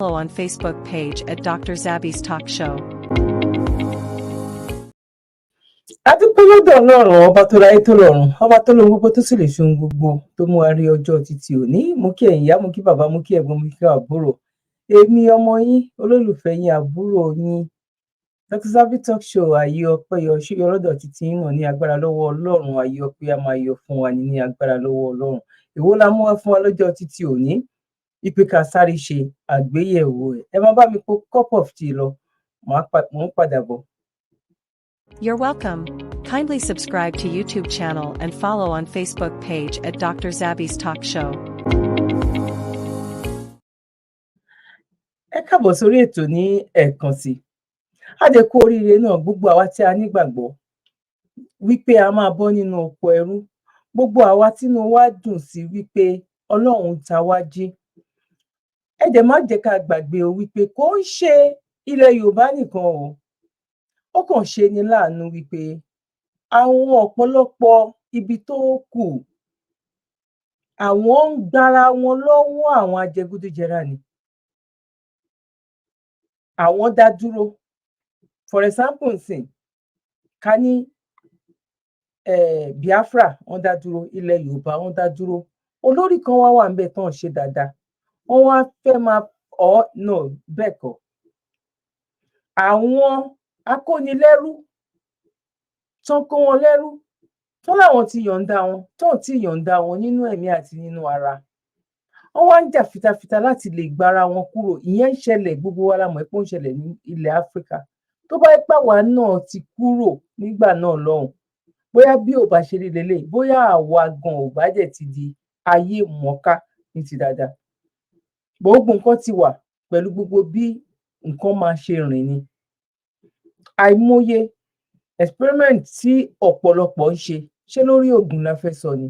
On Facebook page at Dr. Zabby's Talk Show. A dúpẹ́ lọ́dọ̀ Ọlọ́run, ọba tó láyé, tó lọ́run, ọba tó lóhun gbogbo, tó sì lè ṣe ohun gbogbo, tó mú wa rí ọjọ́ títí òní. Mo kí ẹ̀yin ìyá, mo kí bàbá, mo kí ẹ̀gbọ́n, mo kí àbúrò. Èmi ọmọ yín, olólùfẹ́ yín, àbúrò yín, Dr. Zabby Talk Show. Ayé ọpẹ́ yọ ṣíyọ lọ́dọ̀ títí yín náà ní agbára lọ́wọ́ Ọlọ́run. Ayé ọpẹ́ á máa yọ fún wa ní agbára lọ́wọ́ Ọlọ́run. Èwo la mú wá fún wa lọ́jọ́ títí òní? Ìpè ká sáré ṣe àgbéyẹ̀wò ẹ̀. Ẹ má bá mi kó cup of tea lọ, mò ń padà bọ̀. You're welcome. Kindly subscribe to YouTube channel and follow on Facebook page at Dr. Zabby's Talk Show. Ẹ káàbọ̀ sórí ètò ní ẹ̀ẹ̀kan sí. A dẹ̀ kú oríire náà, gbogbo àwa tí a nígbàgbọ́ wípé a máa bọ́ nínú oko ẹrú, gbogbo àwa tínú wa dùn sí wípé Ọlọ́run ta wá jí. Ẹ dẹ̀ má jẹ́ ká gbàgbé o wípé kò ń ṣe ilẹ̀ Yorùbá nìkan o. Ó kàn ṣe ni láàánú wípé àwọn ọ̀pọ̀lọpọ̀ ibi tó kù, àwọn ń gbára wọn lọ́wọ́ àwọn ajẹgúdújẹrá ni. Àwọn dá dúró. For example nsìn, ká ní Biafra, wọ́n dá dúró. Ilẹ̀ Yorùbá, wọ́n dá dúró. Olórí kan wá wà ńbẹ̀ tán ṣe dáadáa, wọ́n wá fẹ́ máa ọ no bẹ́ẹ̀ kọ́. Àwọn akónilẹ́rú tán kó wọn lẹ́rú, tán láwọn ti yọ̀ǹda wọn, tán tí yọ̀ǹda wọn nínú ẹ̀mí àti nínú ara, wọ́n wá ń jà fitafita láti lè gbára wọn kúrò. Ìyẹn ń ṣẹlẹ̀, gbogbo wa la mọ̀ pé ó ń ṣẹlẹ̀ ní ilẹ̀ Áfíríkà. Tó bá jẹ́ pé àwa náà ti kúrò nígbà náà lọ́hùn, bóyá bí ò bá ṣe rí leléyìí, bóyá àwa gan ò bá dẹ̀ ti di ayé mọ̀ọ́ká ní ti dáadáa. Gbogbo nǹkan ti wà pẹ̀lú gbogbo bí nǹkan máa ṣe rìn ni. Àìmọye experiment tí ọ̀pọ̀lọpọ̀ ń ṣe. Ṣé lórí oògùn la fẹ́ sọ ni?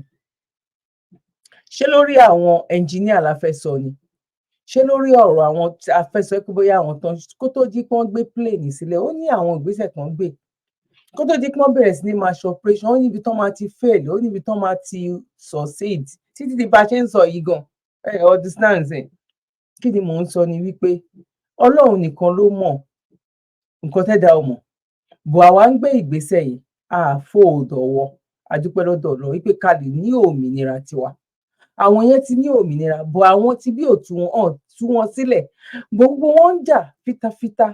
Ṣé lórí àwọn engineer la fẹ́ sọ ni? Ṣé lórí ọ̀rọ̀ àwọn tí a fẹ́ sọ pé bóyá àwọn tán, kó tó di pé wọ́n gbé plane sílẹ̀, ó ní àwọn ìgbésẹ̀ kan gbé kó tó di pé wọ́n bẹ̀rẹ̀ sí ní máa ṣe operation. Ó níbi tán máa ti fail, ó níbi tán máa ti succeed, títí di bá a ṣe ń sọ yìí gan. Ẹ understand sìn? Kí ni mò ń sọ ni wípé Ọlọ́run nìkan ló mọ̀ nǹkan tẹ́dá ò mọ̀ bò. Àwa ń gbé ìgbésẹ̀ yìí, a fold ọwọ́. A dúpẹ́ lọ́dọ̀ Ọlọ́run wípé ká lè ní òmìnira tiwa. Àwọn yẹn ti ní òmìnira bò, àwọn tí bí ò tú wọn hàn, tú wọn sílẹ̀. Gbogbo wọn ń jà fitafita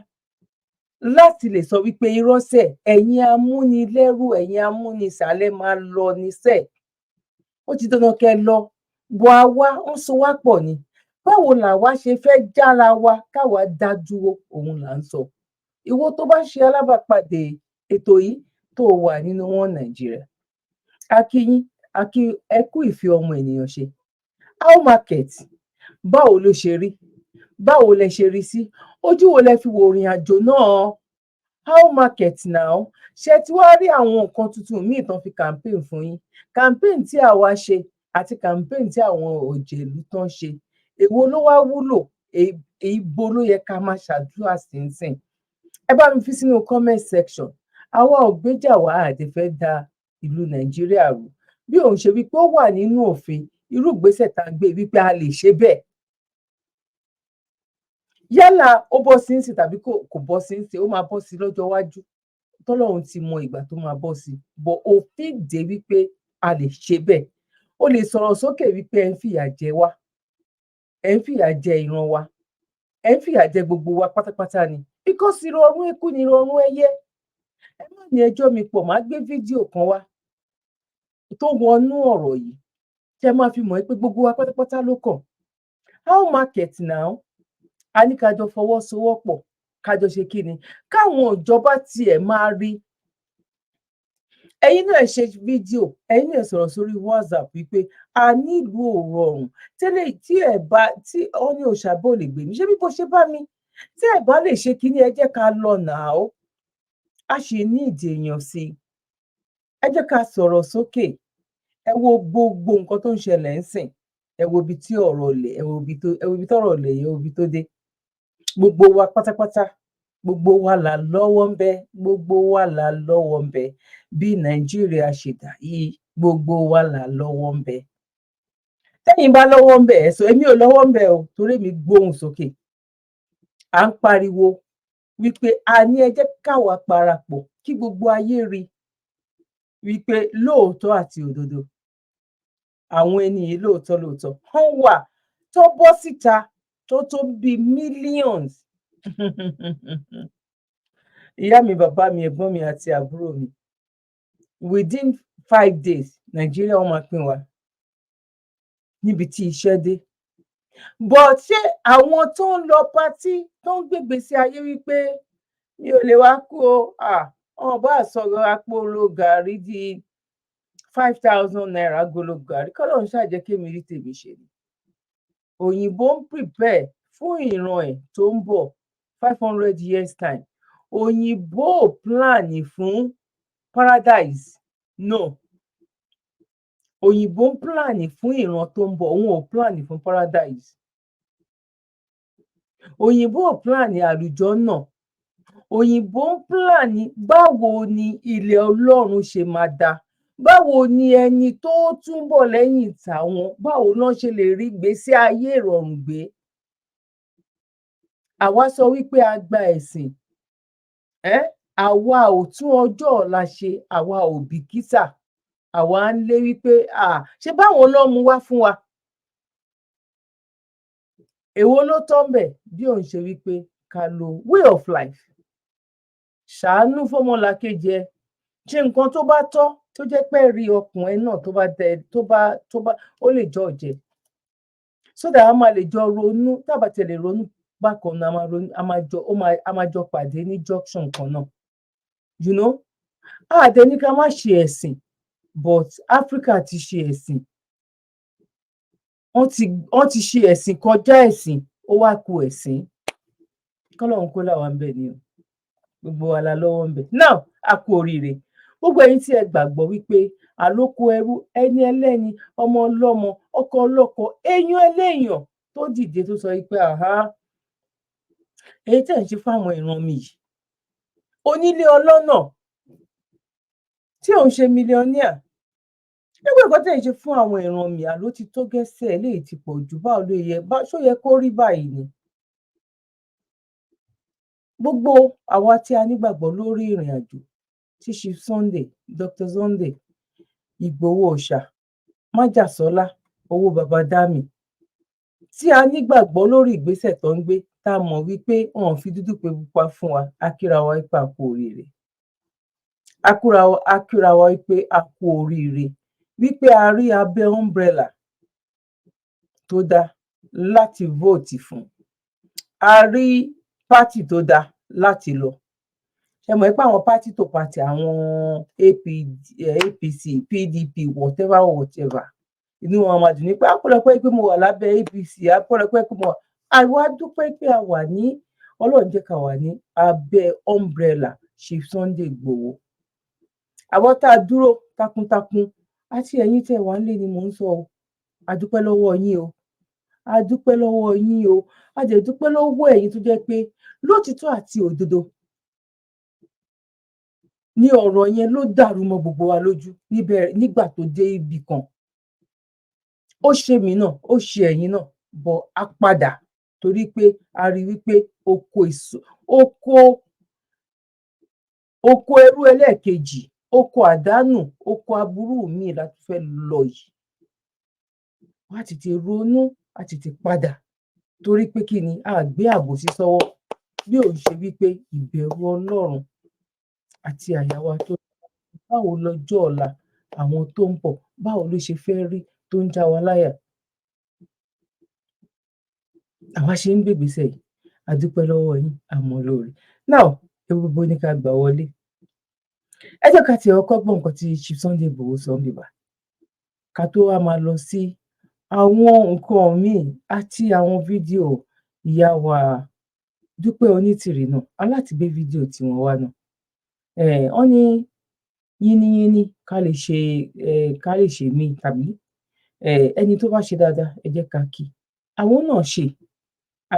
láti lè sọ wípé irọ́ sẹ̀, ẹ̀yin amúnilẹ́rú, ẹ̀yin amúnisàlẹ̀, máa lọ níṣẹ́, ó ti dandan kẹ́ ẹ lọ bọ̀. Àwa ń so wá pọ̀ ni. Báwo làwa ṣe fẹ́ jára wa káwa dá dúró? Òun là ń sọ. Ìwọ tó bá ṣe alábàápàdé ètò yìí, tó wà nínú wọn Nàìjíríà, a kí yín, a kí ẹ kú ìfẹ́ ọmọ ènìyàn ṣe. How market? Báwo ló ṣe rí? Báwo lẹ ṣe rí sí? Ojú wo lẹ fi wo ìrìn àjò náà? How market now? Ṣé tí wàá rí àwọn nǹkan tuntun míì tán fi campaign fún yín? Campaign tí àwa ṣe àti campaign tí àwọn òjèlú tán ṣe, èwo ló wá wúlò? Ibo ló yẹ ká máa ṣàdúrà sínsìn? Ẹ bá mi fi sínú comment section. Àwa ò gbéjà wá àti fẹ́ da ìlú Nàìjíríà rú, bí òun ṣe wípé ó wà nínú òfin. Irú ìgbésẹ̀ tá a gbé wípé a lè ṣe bẹ́ẹ̀, yálà ó bọ́ sí ń sìn tàbí kò bọ́ sí ń sìn, ó máa bọ́ sí lọ́jọ́ iwájú. Tọ́lọ́run ti mọ ìgbà tó máa bọ́ sí bọ̀. Òfin dé wípé a lè ṣe bẹ́ẹ̀. O lè sọ̀rọ̀ sókè wípé ẹ ń fìyà jẹ wá, ẹ ń fìyà jẹ ìran wa, ẹ ń fìyà jẹ gbogbo wa pátápátá ni, because ìrọ̀rùn eku ni ìrọ̀rùn ẹyẹ. Ẹ má ní ẹjọ́ mi pọ̀. Má gbé fídíò kan wá tó wọnú ọ̀rọ̀ yìí tí ẹ máa fi mọ̀ pé gbogbo wa pátápátá ló kàn. How market now? A ní ká jọ fọwọ́sowọ́pọ̀, ká jọ ṣe kí ni, káwọn ìjọba tiẹ̀ máa rí. Ẹ̀yin náà ṣe fídíò, ẹ̀yin náà sọ̀rọ̀ sórí WhatsApp wípé a nílùú ò rọrùn tẹ́lẹ̀. Tí ẹ bá tí ọ ní òṣàbò lè gbè mí ṣé bí bó ṣe bá mi, tí ẹ bá lè ṣe kínní, ẹ jẹ́ ká lọ nà ó. A sì ní ìdí èèyàn sí i. Ẹ jẹ́ ká sọ̀rọ̀ sókè. Ẹ wo gbogbo nǹkan tó ń ṣẹlẹ̀ ń sìn. Ẹ wo ibi tí ọ̀rọ̀ lẹ̀, ẹ wo ibi tọ́rọ̀ lẹ̀, ẹ wo ibi tó dé. Gbogbo wa pátápátá, gbogbo wa là lọ́wọ́ ń bẹ, gbogbo wa là lọ́wọ́ ń bẹ. Bí Nàìjíríà ṣe dà yìí, gbogbo wa là lọ́wọ́ ń bẹ. Tẹ́yìn bá lọ́wọ́ ń bẹ, ẹ sọ. Èmi ò lọ́wọ́ ń bẹ o, torí èmi gbóhùn sókè. À ń pariwo wípé a ní, ẹ jẹ́ káwa parapọ̀ kí gbogbo ayé rí wípé lóòótọ́ àti òdodo, àwọn ẹni yìí, lóòótọ́ lóòótọ́, wọ́n wà tó bọ́ síta tó bíi millions. Ìyá mi, bàbá mi, ẹ̀gbọ́n mi àti àbúrò mi, within 5 days, Nàìjíríà, wọn máa pín wa níbi tí iṣẹ́ dé. But ṣé àwọn tó ń lọ party, tó ń gbégbé sí ayé wípé mi ò lè wá kú o, wọn bá sọ̀rọ̀ àpòlò gàrí di ₦5,000, agolo gàrí, kọ́lọ́run ṣáà kémi rí tèmi ṣe ni. Òyìnbó ń prepare fún ìran ẹ̀ tó ń bọ̀, 500 years time. Òyìnbó ò plan fún paradise, no. Òyìnbó ń plan fún ìran tó ń bọ̀, òun ò plan fún paradise. Òyìnbó ò plan àlùjànnà. Òyìnbó ń plan báwo ni ilẹ̀ Ọlọ́run ṣe máa dáa, báwo ni ẹni tó túnbọ̀ lẹ́yìn tàwọn, báwo lọ́n ṣe lè rí ìgbésí ayé ìrọ̀rùn gbé. Àwa sọ wípé a gba ẹ̀sìn, àwa ò tún ọjọ́ ọ̀la ṣe, àwa ò bìkítà. Àwa ń lé wípé ṣé báwọn ló mú wá fún wa? Èwo ló tọ́ ńbẹ̀ bí òun ṣe wípé ká lo way of life, ṣàánú fọ́mọlàkejì ẹ, ṣe nǹkan tó bá tọ́, tó jẹ́ pé rí ọkùnrin náà tó bá dẹ tó bá ó lè jọ jẹ, so that a máa lè jọ ronú. Tá a bá tiẹ̀ lè ronú bákan náà, a máa ronú, a máa jọ ó máa a máa jọ pàdé ní junction kan náà. A dẹ̀ ní ká má ṣe ẹ̀sìn, but Africa ti ṣe ẹ̀sìn, wọ́n ti ṣe ẹ̀sìn kọjá ẹ̀sìn, ó wá ku ẹ̀sìn. Kọ́lọ́run kó là wá ńbẹ̀ ni o. Gbogbo wa la lọ́wọ́ ńbẹ̀. Now, a kú oríire, gbogbo ẹ̀yin tí ẹ gbàgbọ́ wípé àlòkù ẹrú, ẹni ẹlẹ́ni, ọmọ ọlọ́mọ, ọkọ ọlọ́kọ, èèyàn ẹlẹ́yàn tó dìde, tó sọ wípé àhá, èyí tẹ̀ ń ṣe fáwọn ìran mi yìí, onílé ọlọ́nà tí òun ṣe millionaire, nígbà nǹkan tẹ̀ ń ṣe fún àwọn ìran mi, àló ti tó gẹ́sẹ̀, eléyìí ti pọ̀ jù, báwo ló yẹ, ṣó yẹ kó rí báyìí ni? Gbogbo àwa tí a nígbàgbọ́ lórí ìrìn àjò tí Chief Sunday, Dr. Sunday Ìgbòho Òòṣà májàsọlá, owó baba dami, tí a nígbàgbọ́ lórí ìgbésẹ̀ tó ń gbé, tá a mọ̀ wípé wọn ò fi dúdú pe pupa fún wa, a kíra wa wípé a kú oríire. A kíra wa wípé a kú oríire wípé a rí abẹ́ umbrella tó dáa láti vote fún, a rí party tó dáa láti lọ. Ṣe mọ̀ pé àwọn party to party, àwọn AP, APC, PDP, whatever whatever, inú wọn máa dùn ní pé àpọ̀lọpọ̀ pé mo wà lábẹ́ APC, àpọ̀lọpọ̀ pé mo wà. Àwa dúpẹ́ pé a wà ní, Ọlọ́run jẹ́ ká wà ní abẹ́ umbrella Chief Sunday Igboho. Àwọn tá a dúró takuntakun àti ẹ̀yin tẹ́ wà nílé ni mò ń sọ o. A dúpẹ́ lọ́wọ́ yín o, a dúpẹ́ lọ́wọ́ yín o. A dẹ̀ dúpẹ́ lọ́wọ́ ẹ̀yin tó jẹ́ pé lótìtọ́ àti òdodo ní ọ̀rọ̀ yẹn ló dàrú mọ́ gbogbo wa lójú níbẹ̀ nígbà tó dé ibì kan. Ó ṣe mí náà, ó ṣe ẹ̀yin náà, bọ̀ á padà torí pé a rí wípé oko èso, oko ẹrú ẹlẹ́ẹ̀kejì, oko àdánù, oko aburú míì la tún fẹ́ lọ yìí. Wá tètè ronú, a tètè padà, torí pé kí ni a gbé àbòsí sọ́wọ́ bí ò ń ṣe wípé ìbẹ̀rù Ọlọ́run àti àyà wa tó báwo lọjọ́ ọ̀la àwọn tó ń bọ̀, báwo ló ṣe fẹ́ rí, tó ń já wa láyà, àwa ṣe ń gbégbèsè yìí. A dúpẹ́ lọ́wọ́ yín, a mọ̀ lóore. Now, ewu ní ká gbà wọlé. Ẹ jẹ́ ká tiẹ̀ kọ́kọ́ gbọ́ nǹkan tí Chief Sunday Igboho sọ níbí báyìí, ká tó wá máa lọ sí àwọn nǹkan míì àti àwọn fídíò ìyá wa Dúpẹ́ Onítìrì náà aláti gbé fídíò tiwọn wá náà. Wọ́n ní yínníyínní ká lè ṣe, ká lè ṣe míì, tàbí ẹni tó bá ṣe dáadáa, ẹ jẹ́ ká kí àwọn náà ṣe.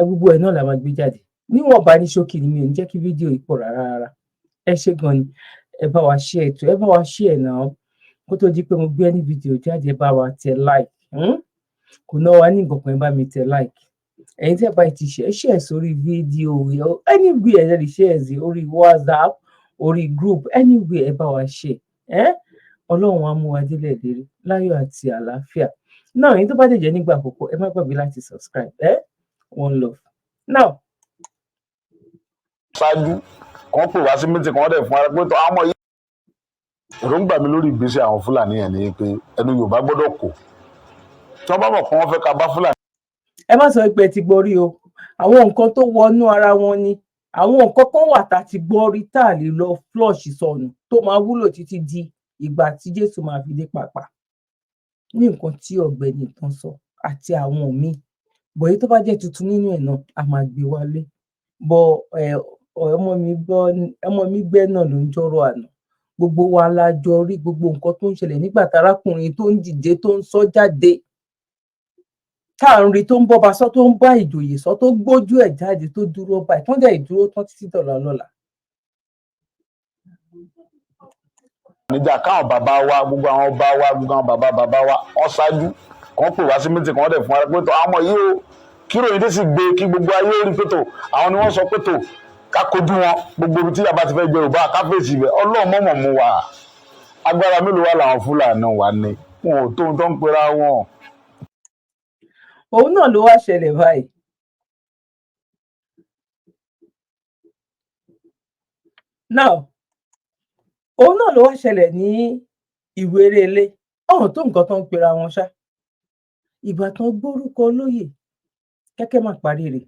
Gbogbo ẹ̀ náà la máa gbé jáde níwọ̀nba ní ṣókí ni. Mi ò ní jẹ́ kí fídíò yìí pọ̀ rárá rárá. Ẹ ṣé gan ni. Ẹ bá wa share ètò, ẹ bá wa share náà. Kó tó di pé mo gbé ní fídíò jáde, ẹ bá wa tẹ like. Kò ná wa ní nǹkan kan. Ẹ bá mi tẹ like. Ẹ̀yin tí ẹ bá ti share, share sórí fídíò, anywhere ẹ lè share sí, orí WhatsApp, orí group, anywhere, ẹ bá wa share ẹ. Ọlọ́run á mú wa délẹ̀ lérí láyọ̀ àti àlàáfíà náà. Èyí tó bá dẹ̀ jẹ́ nígbà àkọ́kọ́, ẹ má gbàgbé láti subscribe ẹ. One love now. Ṣáájú kan pè wá sí meeting kan, dẹ̀ fún wa pé tó àwọn ọmọ yìí. Èròǹgbà mi lórí ìgbésẹ̀ àwọn Fúlàní yẹn ni pé ẹnu Yorùbá gbọ́dọ̀ kò, tí wọ́n bá mọ̀ pé wọ́n fẹ́ ká bá Fúlàní. Ẹ má sọ pé ẹ ti gbọ́ rí o. Àwọn nǹkan tó wọnú ara wọn ni. Àwọn nǹkan kan wà tá a ti gbọ́ rí, tá a lè lọ flush sọnù, tó máa wúlò títí di ìgbà tí Jésù máa fi dé pàápàá. Ní nǹkan tí ọ̀gbẹ́ni tán sọ àti àwọn míì bọ̀, èyí tó bá jẹ́ tuntun nínú ẹ̀ náà, a máa gbé wálé bọ̀. Ọmọ mi gbọ́, ọmọ mi gbẹ́ náà ló ń jọ́rọ̀ àná. Gbogbo wa la jọ rí gbogbo nǹkan tó ń ṣẹlẹ̀ nígbà tárákùnrin tó ń dìde, tó ń sọ jáde, tá à ń rí tó ń bọ́ba sọ, tó ń bá ìjòyè sọ, tó gbójú ẹ̀ jáde, tó dúró báyìí, tó ń dẹ̀ dúró tán títí dọ̀là lọ́la. Níjà káwọn bàbá wa, gbogbo àwọn ọba wa, gbogbo àwọn bàbá bàbá wa, wọ́n ṣáájú kan pè wá sí meeting kan, dẹ̀ fún wa pé tó àwọn ọmọ yìí o, kí ròyìn tó sì gbé, kí gbogbo ayé rí pé tó àwọn ni wọ́n sọ pé tó ká kojú wọn. Gbogbo ibi tí yàrá ti fẹ́ jẹ Yorùbá, ká fèsì ibẹ̀. Ọlọ́run mọ̀mọ̀ mú wa. Agbára mélòó wà làwọn Fúlàní wà ní? Wọn ò tó ohun tó ń pera wọn. Òun náà ló wá ṣẹlẹ̀ báyìí. Now, òun náà ló wá ṣẹlẹ̀ ní Ìwéré-Ilé. Ọ̀hún tó nǹkan tó ń pera wọn ṣá. Ìgbà tán gbórúkọ olóyè kẹ́kẹ́ má parí rẹ̀,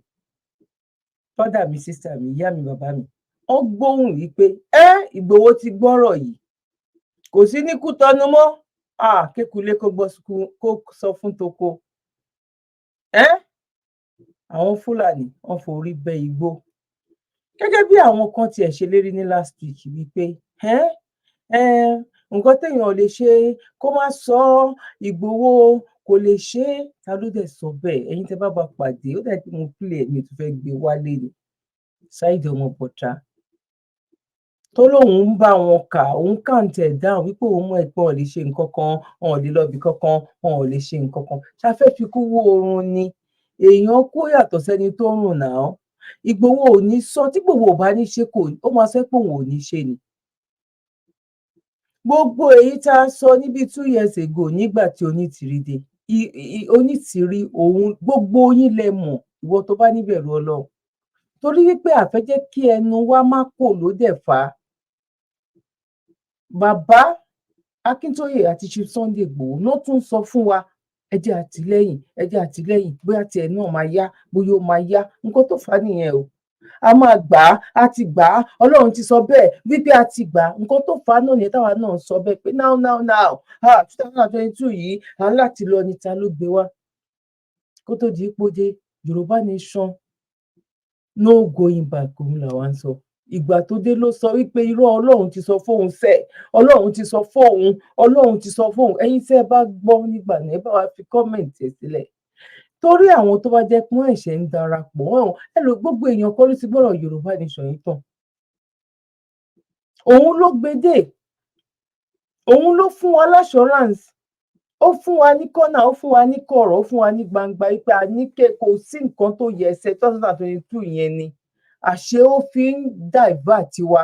brother mi, sister mi, ìyá mi, bàbá mi, wọ́n gbóhùn wípé ẹ Ìgbòho ti gbọ́rọ̀ yìí, kò sí ní Kútọnu mọ́. Kékulé kó gbọ́, kó sọ fún toko ẹ. Àwọn Fúlàní wọ́n forí bẹ́ igbó, gẹ́gẹ́ bí àwọn kan tiẹ̀ ṣe lérí ní last week wípé ẹ nǹkan téèyàn ò lè ṣe kó má sọ, Ìgbòho kò lè ṣe é. Ta ló dẹ̀ sọ bẹ́ẹ̀? Ẹ̀yin tẹ́ bá bá pàdé, ó dẹ̀ pé mo play mi tó fẹ́ gbé wálé ni Saheed ọmọ bọ̀dá tó lóun ń bá wọn kà, òun count ẹ̀ down wípé òun mọ̀ ẹ́ pé wọn ò lè ṣe nǹkan kan, wọn ò lè lọ ibì kankan, wọn ò lè ṣe nǹkan kan. Ṣáfẹ́ fi kú wó oorun ni? Èèyàn kú yàtọ̀ sẹ́ni tó ń rùn náà. Ìgbòho ò ní sọ. Tí Ìgbòho ò bá ní ṣe, kò ó máa sọ pé òun ò ní ṣe ni. Gbogbo èyí tá a sọ níbi 2 years ago, nígbà tí Onítìrí dé, Onítìrí òun, gbogbo yín lẹ mọ̀. Ìwọ tó bá níbẹ̀rù Ọlọ́run, torí wípé àfẹ́ jẹ́ kí ẹnu wa má kò ló dẹ̀ fà á. Bàbá Akíntóyè àti Chief Sunday Igboho ló tún sọ fún wa, ẹ jẹ́ àtìlẹ́yìn, ẹ jẹ́ àtìlẹ́yìn, bóyá tiẹ̀ náà máa yá, bóyá ó máa yá. Nǹkan tó fà á nìyẹn o. A máa gbà á, a ti gbà á, Ọlọ́run ti sọ bẹ́ẹ̀ wípé a ti gbà á. Nǹkan tó fà á náà nìyẹn táwa náà sọ bẹ́ẹ̀ pé now, now, now, ah, 2022 yìí, à ń láti lọ níta ló gbé wá. Kó tó di ipò dé, Yorùbá nation, no going back, òun làwa ń sọ. Ìgbà tó dé ló sọ wípé irọ́, Ọlọ́run ti sọ fóun sẹ́, Ọlọ́run ti sọ fóun, Ọlọ́run ti sọ fóun. Ẹ̀yin tí ẹ bá gbọ́ nígbà náà, ẹ bá wa fi comment ẹ̀ sílẹ̀, torí àwọn tó bá jẹ́ pé wọ́n ẹ̀ṣẹ̀ ń darapọ̀ wọ́n ẹ lò. Gbogbo èèyàn kọ́ ló ti gbọ́rọ̀ Yorùbá nation yìí tán. Òun ló gbé dé, òun ló fún wa l'assurance, ó fún wa ní kọ́nà, ó fún wa ní kọ̀rọ̀, ó fún wa ní gbangba wípé a ní ké kò sí nǹkan tó yẹ ẹsẹ̀ 2022 yẹn ni. Àṣé ó fi ń divert wa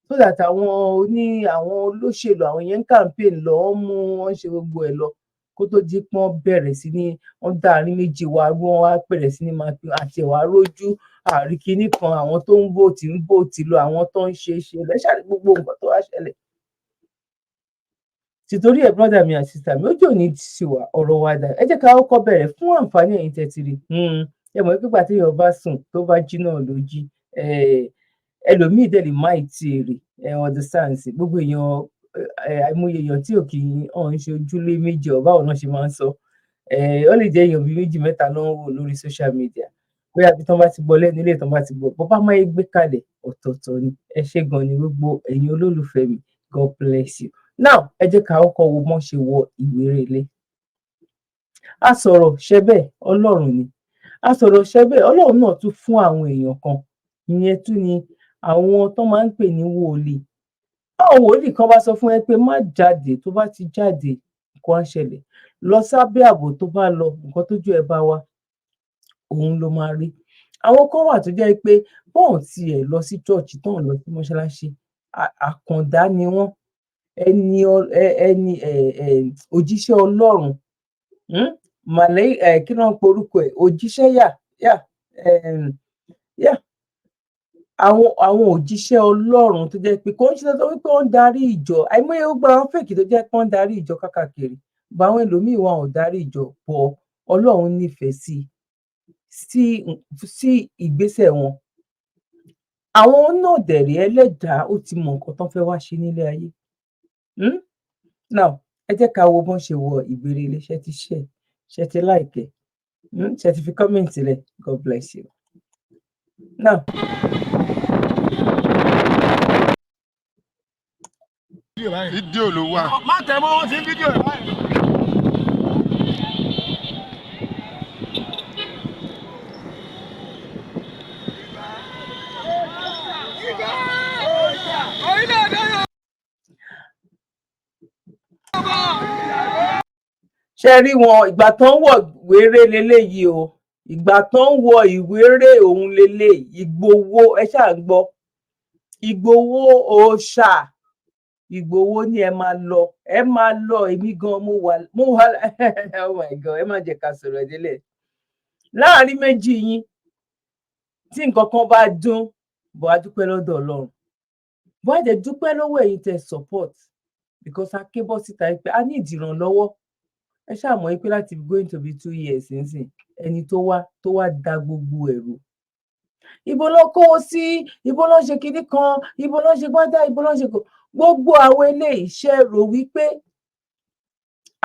so that àwọn oní àwọn olóṣèlú, àwọn yẹn ń campaign lọ, wọ́n mú wọn ṣe gbogbo ẹ̀ lọ, kó tó di pé wọ́n bẹ̀rẹ̀ sí ní wọ́n dá àárín méjì wa, wọ́n wá bẹ̀rẹ̀ sí ní máa pín àti ẹ̀wà rójú àríkíní kan. Àwọn tó ń vote ń vote lọ, àwọn tó ń ṣe ṣe lẹ́ṣà, gbogbo nǹkan tó wá ṣẹlẹ̀ tìtorí ẹ̀. Brother mi àti sister mi, ojú òní ti wà, ọ̀rọ̀ wa dà. Ẹ jẹ́ ká kọ́kọ́ bẹ̀rẹ̀ fún àǹfààní ẹ̀yin tẹ́ ti rí. Ẹ mọ̀ pé pàtó èèyàn bá sùn, tó bá jí náà ló jí. Ẹlòmíì dẹ̀ lè má ì tí ì rí ẹ understand sí. Gbogbo èèyàn, àìmọye èèyàn tí ò kì í hàn ń ṣe ojúlé méjì ọ̀, báwo náà ṣe máa ń sọ, ó lè jẹ́ èèyàn bíi méjì mẹ́ta ló ń wò lórí social media, bóyá bí tán bá ti gbọ́ lẹ́nu ilé tán bá ti gbọ́, bó bá máa gbé kalẹ̀ ọ̀tọ̀ọ̀tọ̀ ni. Ẹ ṣé gan ni gbogbo ẹ̀yin olólùfẹ́ mi. God bless you. Now, ẹ jẹ́ ká kọ́kọ́ wo bọ́n ṣe wọ Ìwéré-Ilé. A sọ̀rọ̀ ṣẹ bẹ́ẹ̀, Ọlọ́run ni. A sọ̀rọ̀ ṣẹ bẹ́ẹ̀, Ọlọ́run náà tún fún àwọn èèyàn kan. Ìyẹn tún ni àwọn tó máa ń pè ní wòlíì. Báwọn wòlíì kan bá sọ fún ẹ pé má jáde, tó bá ti jáde, nǹkan á ṣẹlẹ̀, lọ sábẹ́ ààbò, tó bá lọ, nǹkan tójú ẹ bá wá. Òun ló máa rí. Àwọn kan wà tó jẹ́ pé bọ́n tiẹ̀ lọ sí church, tán lọ sí mọ́ṣáláṣí, àkàndá ni wọ́n, ẹni ẹni òjíṣẹ́ Ọlọ́run màlẹ́ kí ló ń porúkọ ẹ̀, òjíṣẹ́ yà yà yà àwọn òjíṣẹ́ Ọlọ́run tó jẹ́ pé kò ń ṣe dandan wípé wọ́n ń darí ìjọ. Àìmọye gbogbo àwọn fake tó jẹ́ pé wọ́n ń darí ìjọ káàkiri bá àwọn ẹlòmíín, wọn ò darí ìjọ bọ̀, Ọlọ́run nífẹ̀ẹ́ sí ìgbésẹ̀ wọn. Àwọn náà dẹ̀rẹ̀, Ẹlẹ́dàá ó ti mọ nǹkan tán fẹ́ wá ṣe nílé ayé. Now, ẹ jẹ́ ká wo bọ́n ṣe wọ ìgboro ilé. Ṣe ti share? Ṣe ti like ẹ̀? Ṣe ti fi comment sílẹ̀? God bless you. Now, Fídíò ló wà. Má tẹ̀ mọ́, wọn ti ń fídíò ẹ̀ báyìí. Ṣe rí wọn ìgbà tó ń wọ wéré leléyìí o, ìgbà tó ń wọ ìwéré òun leléyìí. Ìgbòho, ẹ ṣáà ń gbọ́ Ìgbòho òòṣà. Ìgbòho ní ẹ máa lọ, ẹ máa lọ. Èmi gan mo wà. Oh my God, ẹ má jẹ́ ká sọ̀rọ̀ délẹ̀ láàrin méjì yín tí nǹkan kan bá dún bọ̀. Á dúpẹ́ lọ́dọ̀ Ọlọ́run bó a dẹ̀ dúpẹ́ lọ́wọ́ ẹ̀yin tẹ́ support, because a ké bọ́ síta pé a ní ìdìrànlọ́wọ́. Ẹ ṣáà mọ̀ pé láti going to be 2 years nísìn, ẹni tó wá da gbogbo ẹ̀rù, ibo ló kó o sí, ibo ló ń ṣe kinní kan, ibo ló ń ṣe gbádá, ibo ló ń ṣe kò, gbogbo àwọn eléyìí, ṣe rò wípé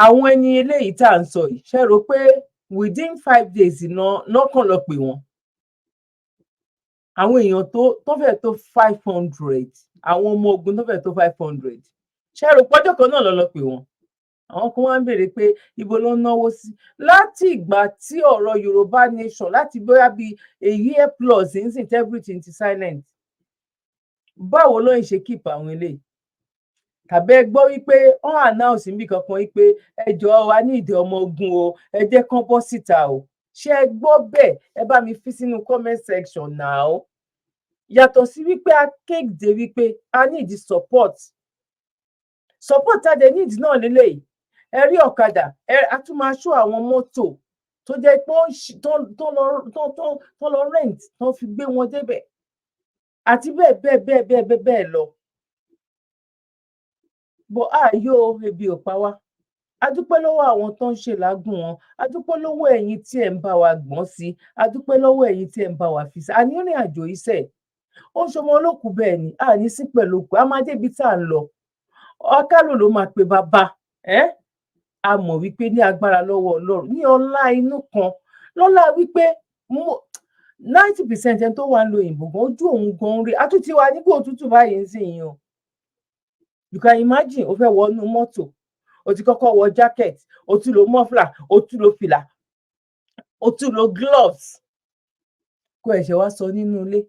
àwọn ẹni eléyìí tá à ń sọ yìí, ṣe rò pé within 5 days náà kàn lọ pè wọ́n, àwọn èèyàn tó fẹ́ẹ̀ tó 500, àwọn ọmọ ogun tó fẹ́ẹ̀ tó 500, ṣe rò pọ́jọ́ kan náà lọ lọ pè wọ́n? Àwọn kan wá ń béèrè pé ibo ló ń náwó sí láti ìgbà tí ọ̀rọ̀ Yorùbá Nation, láti bóyá bíi a year plus nísìn, everything ti silent. Báwo ló ń ṣe keep àwọn eléyìí? Tàbí ẹ gbọ́ wípé wọ́n announce níbi kankan wípé ẹ jọ̀ọ́, wa ní ìdí ọmọ ogun o, ẹ jẹ́ kán bọ́ síta o? Ṣé ẹ gbọ́ bẹ́ẹ̀? Ẹ bá mi fi sínú comment section now. Yàtọ̀ sí wípé a kéde wípé a need support, support a dẹ̀ need náà lélẹ́yìí. Ẹ rí ọ̀kadà, ẹ a tún máa ṣó àwọn mọ́tò tó jẹ́ pé tó lọ rent tó fi gbé wọn débẹ̀ àti bẹ́ẹ̀ bẹ́ẹ̀ bẹ́ẹ̀ bẹ́ẹ̀ bẹ́ẹ̀ bẹ́ẹ̀ lọ. Bọ́ ààyò ebi ò pa wá. A dúpẹ́ lọ́wọ́ àwọn tó ń ṣe làágùn wọn, a dúpẹ́ lọ́wọ́ ẹ̀yin tí ẹ̀ ń bá wa gbọ́n sí, a dúpẹ́ lọ́wọ́ ẹ̀yin tí ẹ̀ ń bá wa fi sí. Àní ìrìn àjò iṣẹ́ ó ń ṣọmọ olókùú bẹ́ẹ̀ ni a ní sí pẹ̀lú òkú, a máa débi tá à ń lọ. Ọkálò ló máa pe bàbá ẹ́. A mọ̀ wípé ní agbára lọ́wọ́ Ọlọ́run, ní ọlá inú kan lọ́lá wípé 90% ẹni tó wà ń lo òyìnbó gan, ojú òun gan ń rí. A tún ti wà nígbà òtútù báyìí ń sìn yín o. You can imagine, o fẹ́ wọnú mọ́tò, o ti kọ́kọ́ wọ jacket, o tún lo muffler, o tún lo fìlà, o tún lo gloves, kó ẹ̀ṣẹ̀ wá sọ nínú ilé,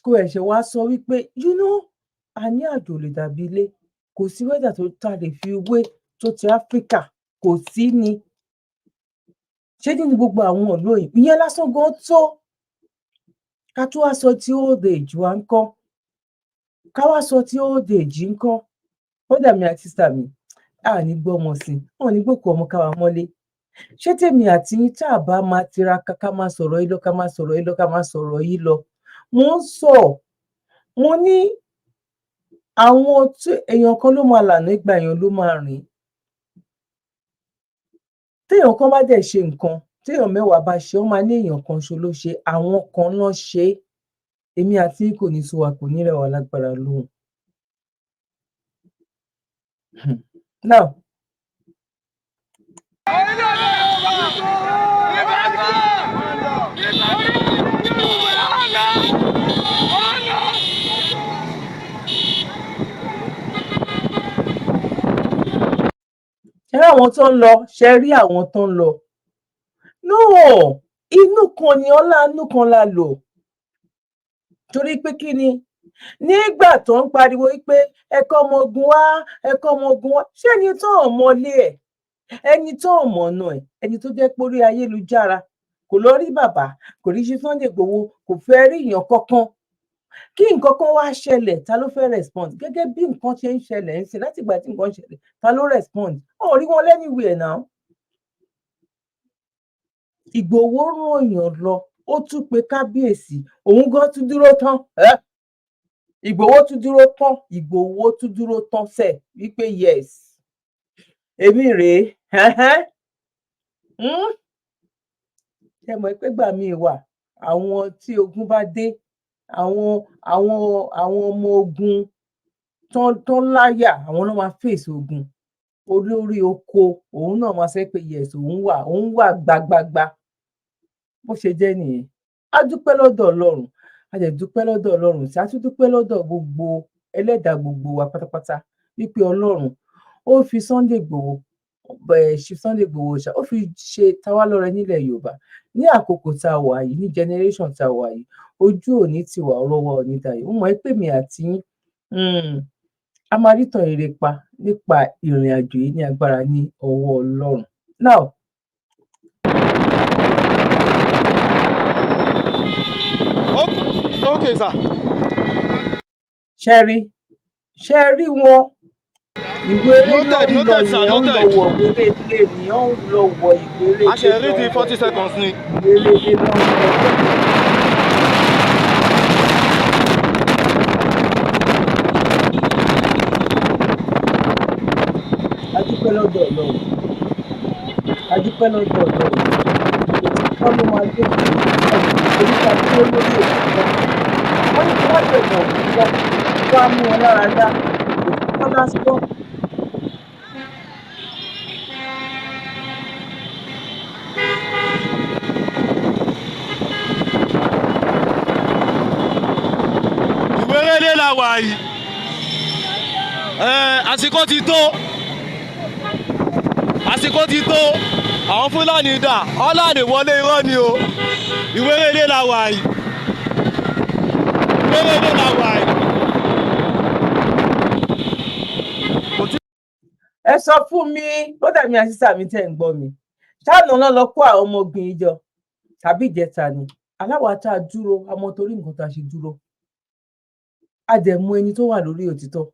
kó ẹ̀ṣẹ̀ wá sọ wípé a ní àjò lè dàbí ilé. Kò sí weather tó ta lè fi wé tó ti Áfíríkà, kò sí ni. Ṣé nínú gbogbo àwọn ìlú òyìnbó ìyẹn lásán gan tó ká tó wá sọ tí old age wa ń kọ́, ká wá sọ tí old age ń kọ́? Bọ́dà mi àti sister mi, a ní gbọ́mọ sí i, wọn ò ní gbòkú ọmọ káwa mọ́lé. Ṣé tèmi àti yín tá a bá máa tiraka, ká máa sọ̀rọ̀ yìí lọ, ká máa sọ̀rọ̀ yìí lọ, ká máa sọ̀rọ̀ yìí lọ? Mo ń sọ, mo ní àwọn tí èèyàn kan ló máa lànà, ìgbà èèyàn ló máa rìn. Téèyàn kan bá dẹ̀ ṣe nǹkan, téèyàn 10 bá ṣe, wọ́n máa ní èèyàn kan ṣo ló ṣe, àwọn kan náà ṣe é. Èmi àti yín, kò ní sú wa, kò ní rẹ̀ wá lágbára lóhùn. Now, Orílẹ̀-èdè Yorùbá! Orílẹ̀-èdè Yorùbá! Ọ̀nà! Ọ̀nà! Ṣe rí àwọn tó ń lọ? Ṣe rí àwọn tó ń lọ? No, inú kan ni ọlá, inú kan la lò. Torí pé kí ni, nígbà tó ń pariwo wípé ẹ kọ́ ọmọ ogun wá, ẹ kọ́ ọmọ ogun wá, ṣé ẹni tó ò mọlé ẹ̀ Ẹni tó mọ̀ ọ̀nà ẹ̀, ẹni tó jẹ́ pé orí ayélujára kò lọ rí bàbá, kò rí ṣe Sunday Igboho, kò fẹ́ rí èèyàn kankan. Kí nǹkan kan wá ṣẹlẹ̀, ta ló fẹ́ respond? Gẹ́gẹ́ bí nǹkan ṣe ń ṣẹlẹ̀ ń sìn, láti ìgbà tí nǹkan ṣẹlẹ̀, ta ló respond? Ọ̀ rí wọn anywhere now. Ìgbòho ràn yàn lọ, ó tún pe kábíyèsí, òun gan tún dúró tán. Ìgbòho tún dúró tán, Ìgbòho tún dúró tán sẹ wípé yes, èmi rèé. Ṣe mọ̀ pé gbà míì wà, àwọn tí ogun bá dé, àwọn ọmọ ogun tán láyà, àwọn náà máa fèsì ogun. Olórí oko, òun náà máa sọ pé yes, òun wà, òun wà gbagbagba. Bó ṣe jẹ́ nìyẹn. A dúpẹ́ lọ́dọ̀ Ọlọ́run, a dẹ̀ dúpẹ́ lọ́dọ̀ Ọlọ́run sí, a tún dúpẹ́ lọ́dọ̀ gbogbo ẹlẹ́dàá gbogbo wa pátápátá wípé Ọlọ́run ó fi Sunday Igboho, ṣe Sunday Igboho ṣá, ó fi ṣe tawá lọ́rẹ nílẹ̀ Yorùbá ní àkókò tá a wà yìí, ní generation tá a wà yìí. Ojú òní ti wà, ọ̀rọ̀ wa ò ní dayọ̀. Mo mọ̀ pé mi àti yín, a máa rí tàn rere pa nípa ìrìn àjò yìí ní agbára ní ọwọ́ Ọlọ́run now. Okay, sir. Ṣe rí, ṣe rí wọn, ìwé eré Noted, náà ń lọ noted, sir, yẹn, ń lọ noted. wọ ìwé eré ilé ni ó ń lọ wọ, ìwé eré A ṣe ilé rí ló ti ń 40 lọ, seconds ni. Ìwé eré ilé ló ń lọ wọ. A dúpẹ́ lọ́dọ̀ Ọlọ́run, a dúpẹ́ lọ́dọ̀ Ọlọ́run. Òtítọ́ ló máa dé torí ká dúró lórí òtítọ́. Wọ́n ní kí wọ́n lè mọ̀ òtítọ́ kó á mú wọn lára dá òtítọ́ lásán. Ìwérélé la wà yìí. Àsìkò ti tó, àsìkò ti tó. Àwọn Fúlàní dà ọ́làdè wọlé, irọ́ ni o. Ìwérélé la wà yìí, Ìwérélé la wà yìí. Kò tí Ẹ sọ fún mi, bọ́dà mi àti sàmì tẹ̀ ń gbọ́ mi, ṣáànà náà lọ kó àwọn ọmọ ogun yìí jọ tàbí ìjẹta ni aláwa tá a dúró àmọ́ torí nǹkan tá a ṣe dúró, a dẹ̀ mú ẹni tó wà lórí òtítọ́.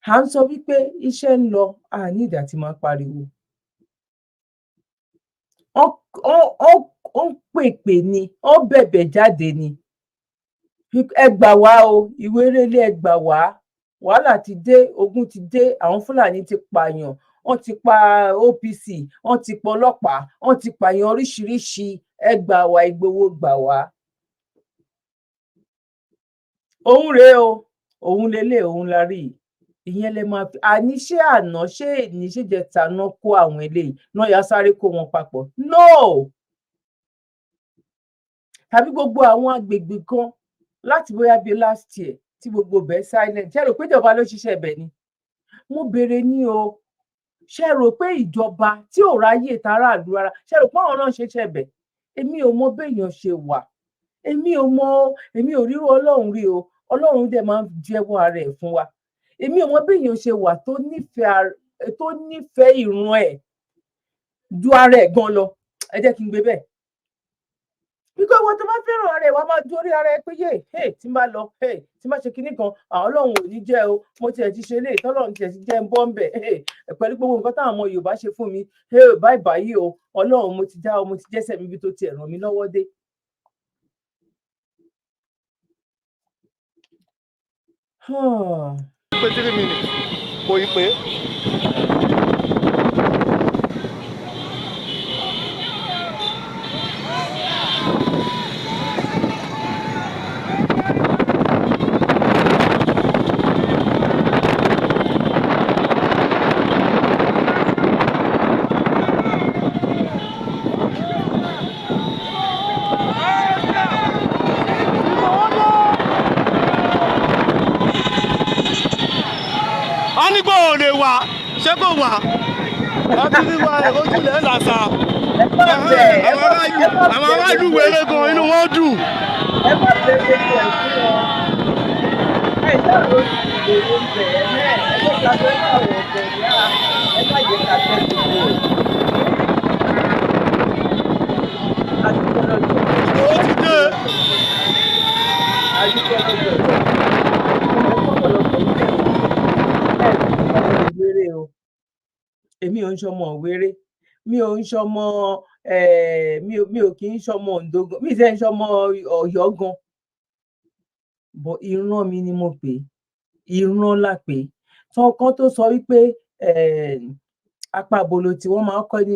À ń sọ wípé iṣẹ́ ń lọ, a ní ìdí àti máa pariwo. Wọ́n ń pèpè ni, wọ́n bẹ̀bẹ̀ jáde ni, ẹ gbà wá o, Ìwérélé, ẹ gbà wá, wàhálà ti dé, ogun ti dé, àwọn Fúlàní ti pààyàn, wọ́n ti pa OPC, wọ́n ti pa ọlọ́pàá, wọ́n ti pààyàn oríṣiríṣi, ẹ gbà wá, Ìgbòho gbà wá. Òun rèé o, òun lélẹ̀, òun la rí yìí. Ìyẹn lè máa fi àní ṣé àná, ṣé èní, ṣé ìjẹta náà kó àwọn eléyìí náà yà sáré kó wọn papọ̀? No, tàbí gbogbo àwọn agbègbè kan láti bóyá bíi last year tí gbogbo bẹ́ẹ̀ silent, ṣé rò pé ìjọba ló ṣiṣẹ́ ibẹ̀ ni? Mo béèrè ní o. Ṣé rò pé ìjọba tí ò ráyè tàráàlú rárá, ṣé rò pé àwọn náà ṣiṣẹ́ ibẹ̀? Èmi ò mọ béèyàn ṣe wà, èmi ò mọ, èmi ò rírú Ọlọ́run rí o. Ọlọ́run dẹ̀ máa ń jẹ́wọ́ ara ẹ̀ fún wa. Èmi ò mọ béèyàn ṣe wà tó nífẹ̀ẹ́ ìran ẹ̀ ju ara ẹ̀ gan lọ. Ẹ jẹ́ kí n gbé bẹ́ẹ̀. Bíkọ́ ìwọ tó bá fẹ́ràn ara ẹ̀, wàá máa dórí ara ẹ pé yé, hey, tí n bá lọ, hey, tí n bá ṣe kinní kan, àwọn Ọlọ́run ò ní jẹ́ o. Mo tiẹ̀ ti ṣe eléyìí, tọ́lọ́run tiẹ̀ ti jẹ́ ń bọ́ ń bẹ̀, hey, pẹ̀lú gbogbo nǹkan táwọn ọmọ Yorùbá ṣe fún mi, hey, báyìí báyìí o, Ọlọ́run, mo ti já o, mo ti jẹ́sẹ̀ mi bí tó tiẹ̀ ràn mí lọ́wọ́ dé. Pé 3 minutes kò ì pé. A ní kò lè wà, ṣé kò wà láti rí wa ẹ̀rọ jùlẹ̀ làṣà. Ẹ má bẹ̀ ẹ Àwọn má aráàlú ẹ má àwọn bẹ̀ aráàlú gbogbo wéré ẹ̀ gan, fún inú wọn. wọn dùn. Ẹ má bẹ̀ gbogbo ẹ̀ fún wọn. Ẹ ṣáà ló ti ìgboro ń bẹ̀ ẹ ẹ jẹ́ ká fẹ́ àwọn ọ̀gbẹ̀ ní à ẹ má jẹ́ ká fẹ́ gbogbo ẹ̀. A dúpẹ́ lọ́dọ̀ Ìgbòho ti dé. A dúpẹ́ lọ́dọ̀ Ọlọ́run. Ẹ pọ̀pọ̀lọpọ̀ ilé ẹ ọmọ ìwéré o. Èmi ò ń ṣọmọ ìwéré, mi ò ń ṣọmọ, mi ò kì í ṣọmọ Oǹdó gan, mi ì tẹ́ ń ṣọmọ Ọ̀yọ́ gan bọ̀. Ìran mi ni mo pè é, ìran la pè é tán kan tó sọ wípé apá bolo tí wọ́n máa ń kọ́ ní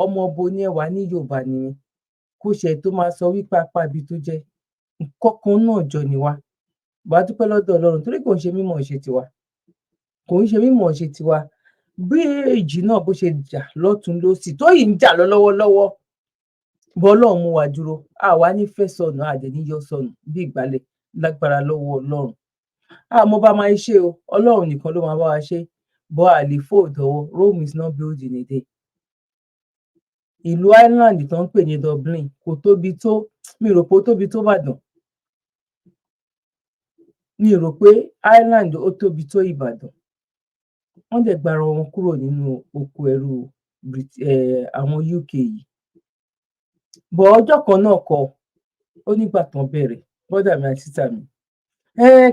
ọmọ bo ní ẹwà ní Yorùbá ni mí. Kó ṣe tó máa sọ wípé apá ibi tó jẹ́ nǹkan kan náà jọ ni wá. Bá dúpẹ́ lọ́dọ̀ Ọlọ́run torí kò ń ṣe mímọ̀ ṣe tiwa, kò ń ṣe mímọ̀ ṣe tiwa. Bí èjì náà bó ṣe jà lọ́tún lọ́sì tó yìí ń jà lọ lọ́wọ́lọ́wọ́, bọ́ Ọlọ́run mú wa dúró, àwa ní fẹ́ sọnù, àdẹ̀ ní yọ sọnù bí ìgbálẹ̀ lágbára lọ́wọ́ Ọlọ́run. Àmọ́ bá máa ṣe o, Ọlọ́run nìkan ló máa bá wa ṣe bọ́. Àlè fòdọ̀wọ́. Rome is not built in a day. Ìlú Ireland tó ń pè ní Dublin kò tóbi tó, mi rò pé ó tóbi tó Ìbàdàn. Mi rò pé Ireland ó tóbi tó Ìbàdàn. Wọ́n dẹ̀ gbára wọn kúrò nínú oko ẹrú àwọn UK yìí bọ̀. Ọjọ́ kan náà kọ ó nígbà tán bẹ̀rẹ̀. Brother mi àti sister mi,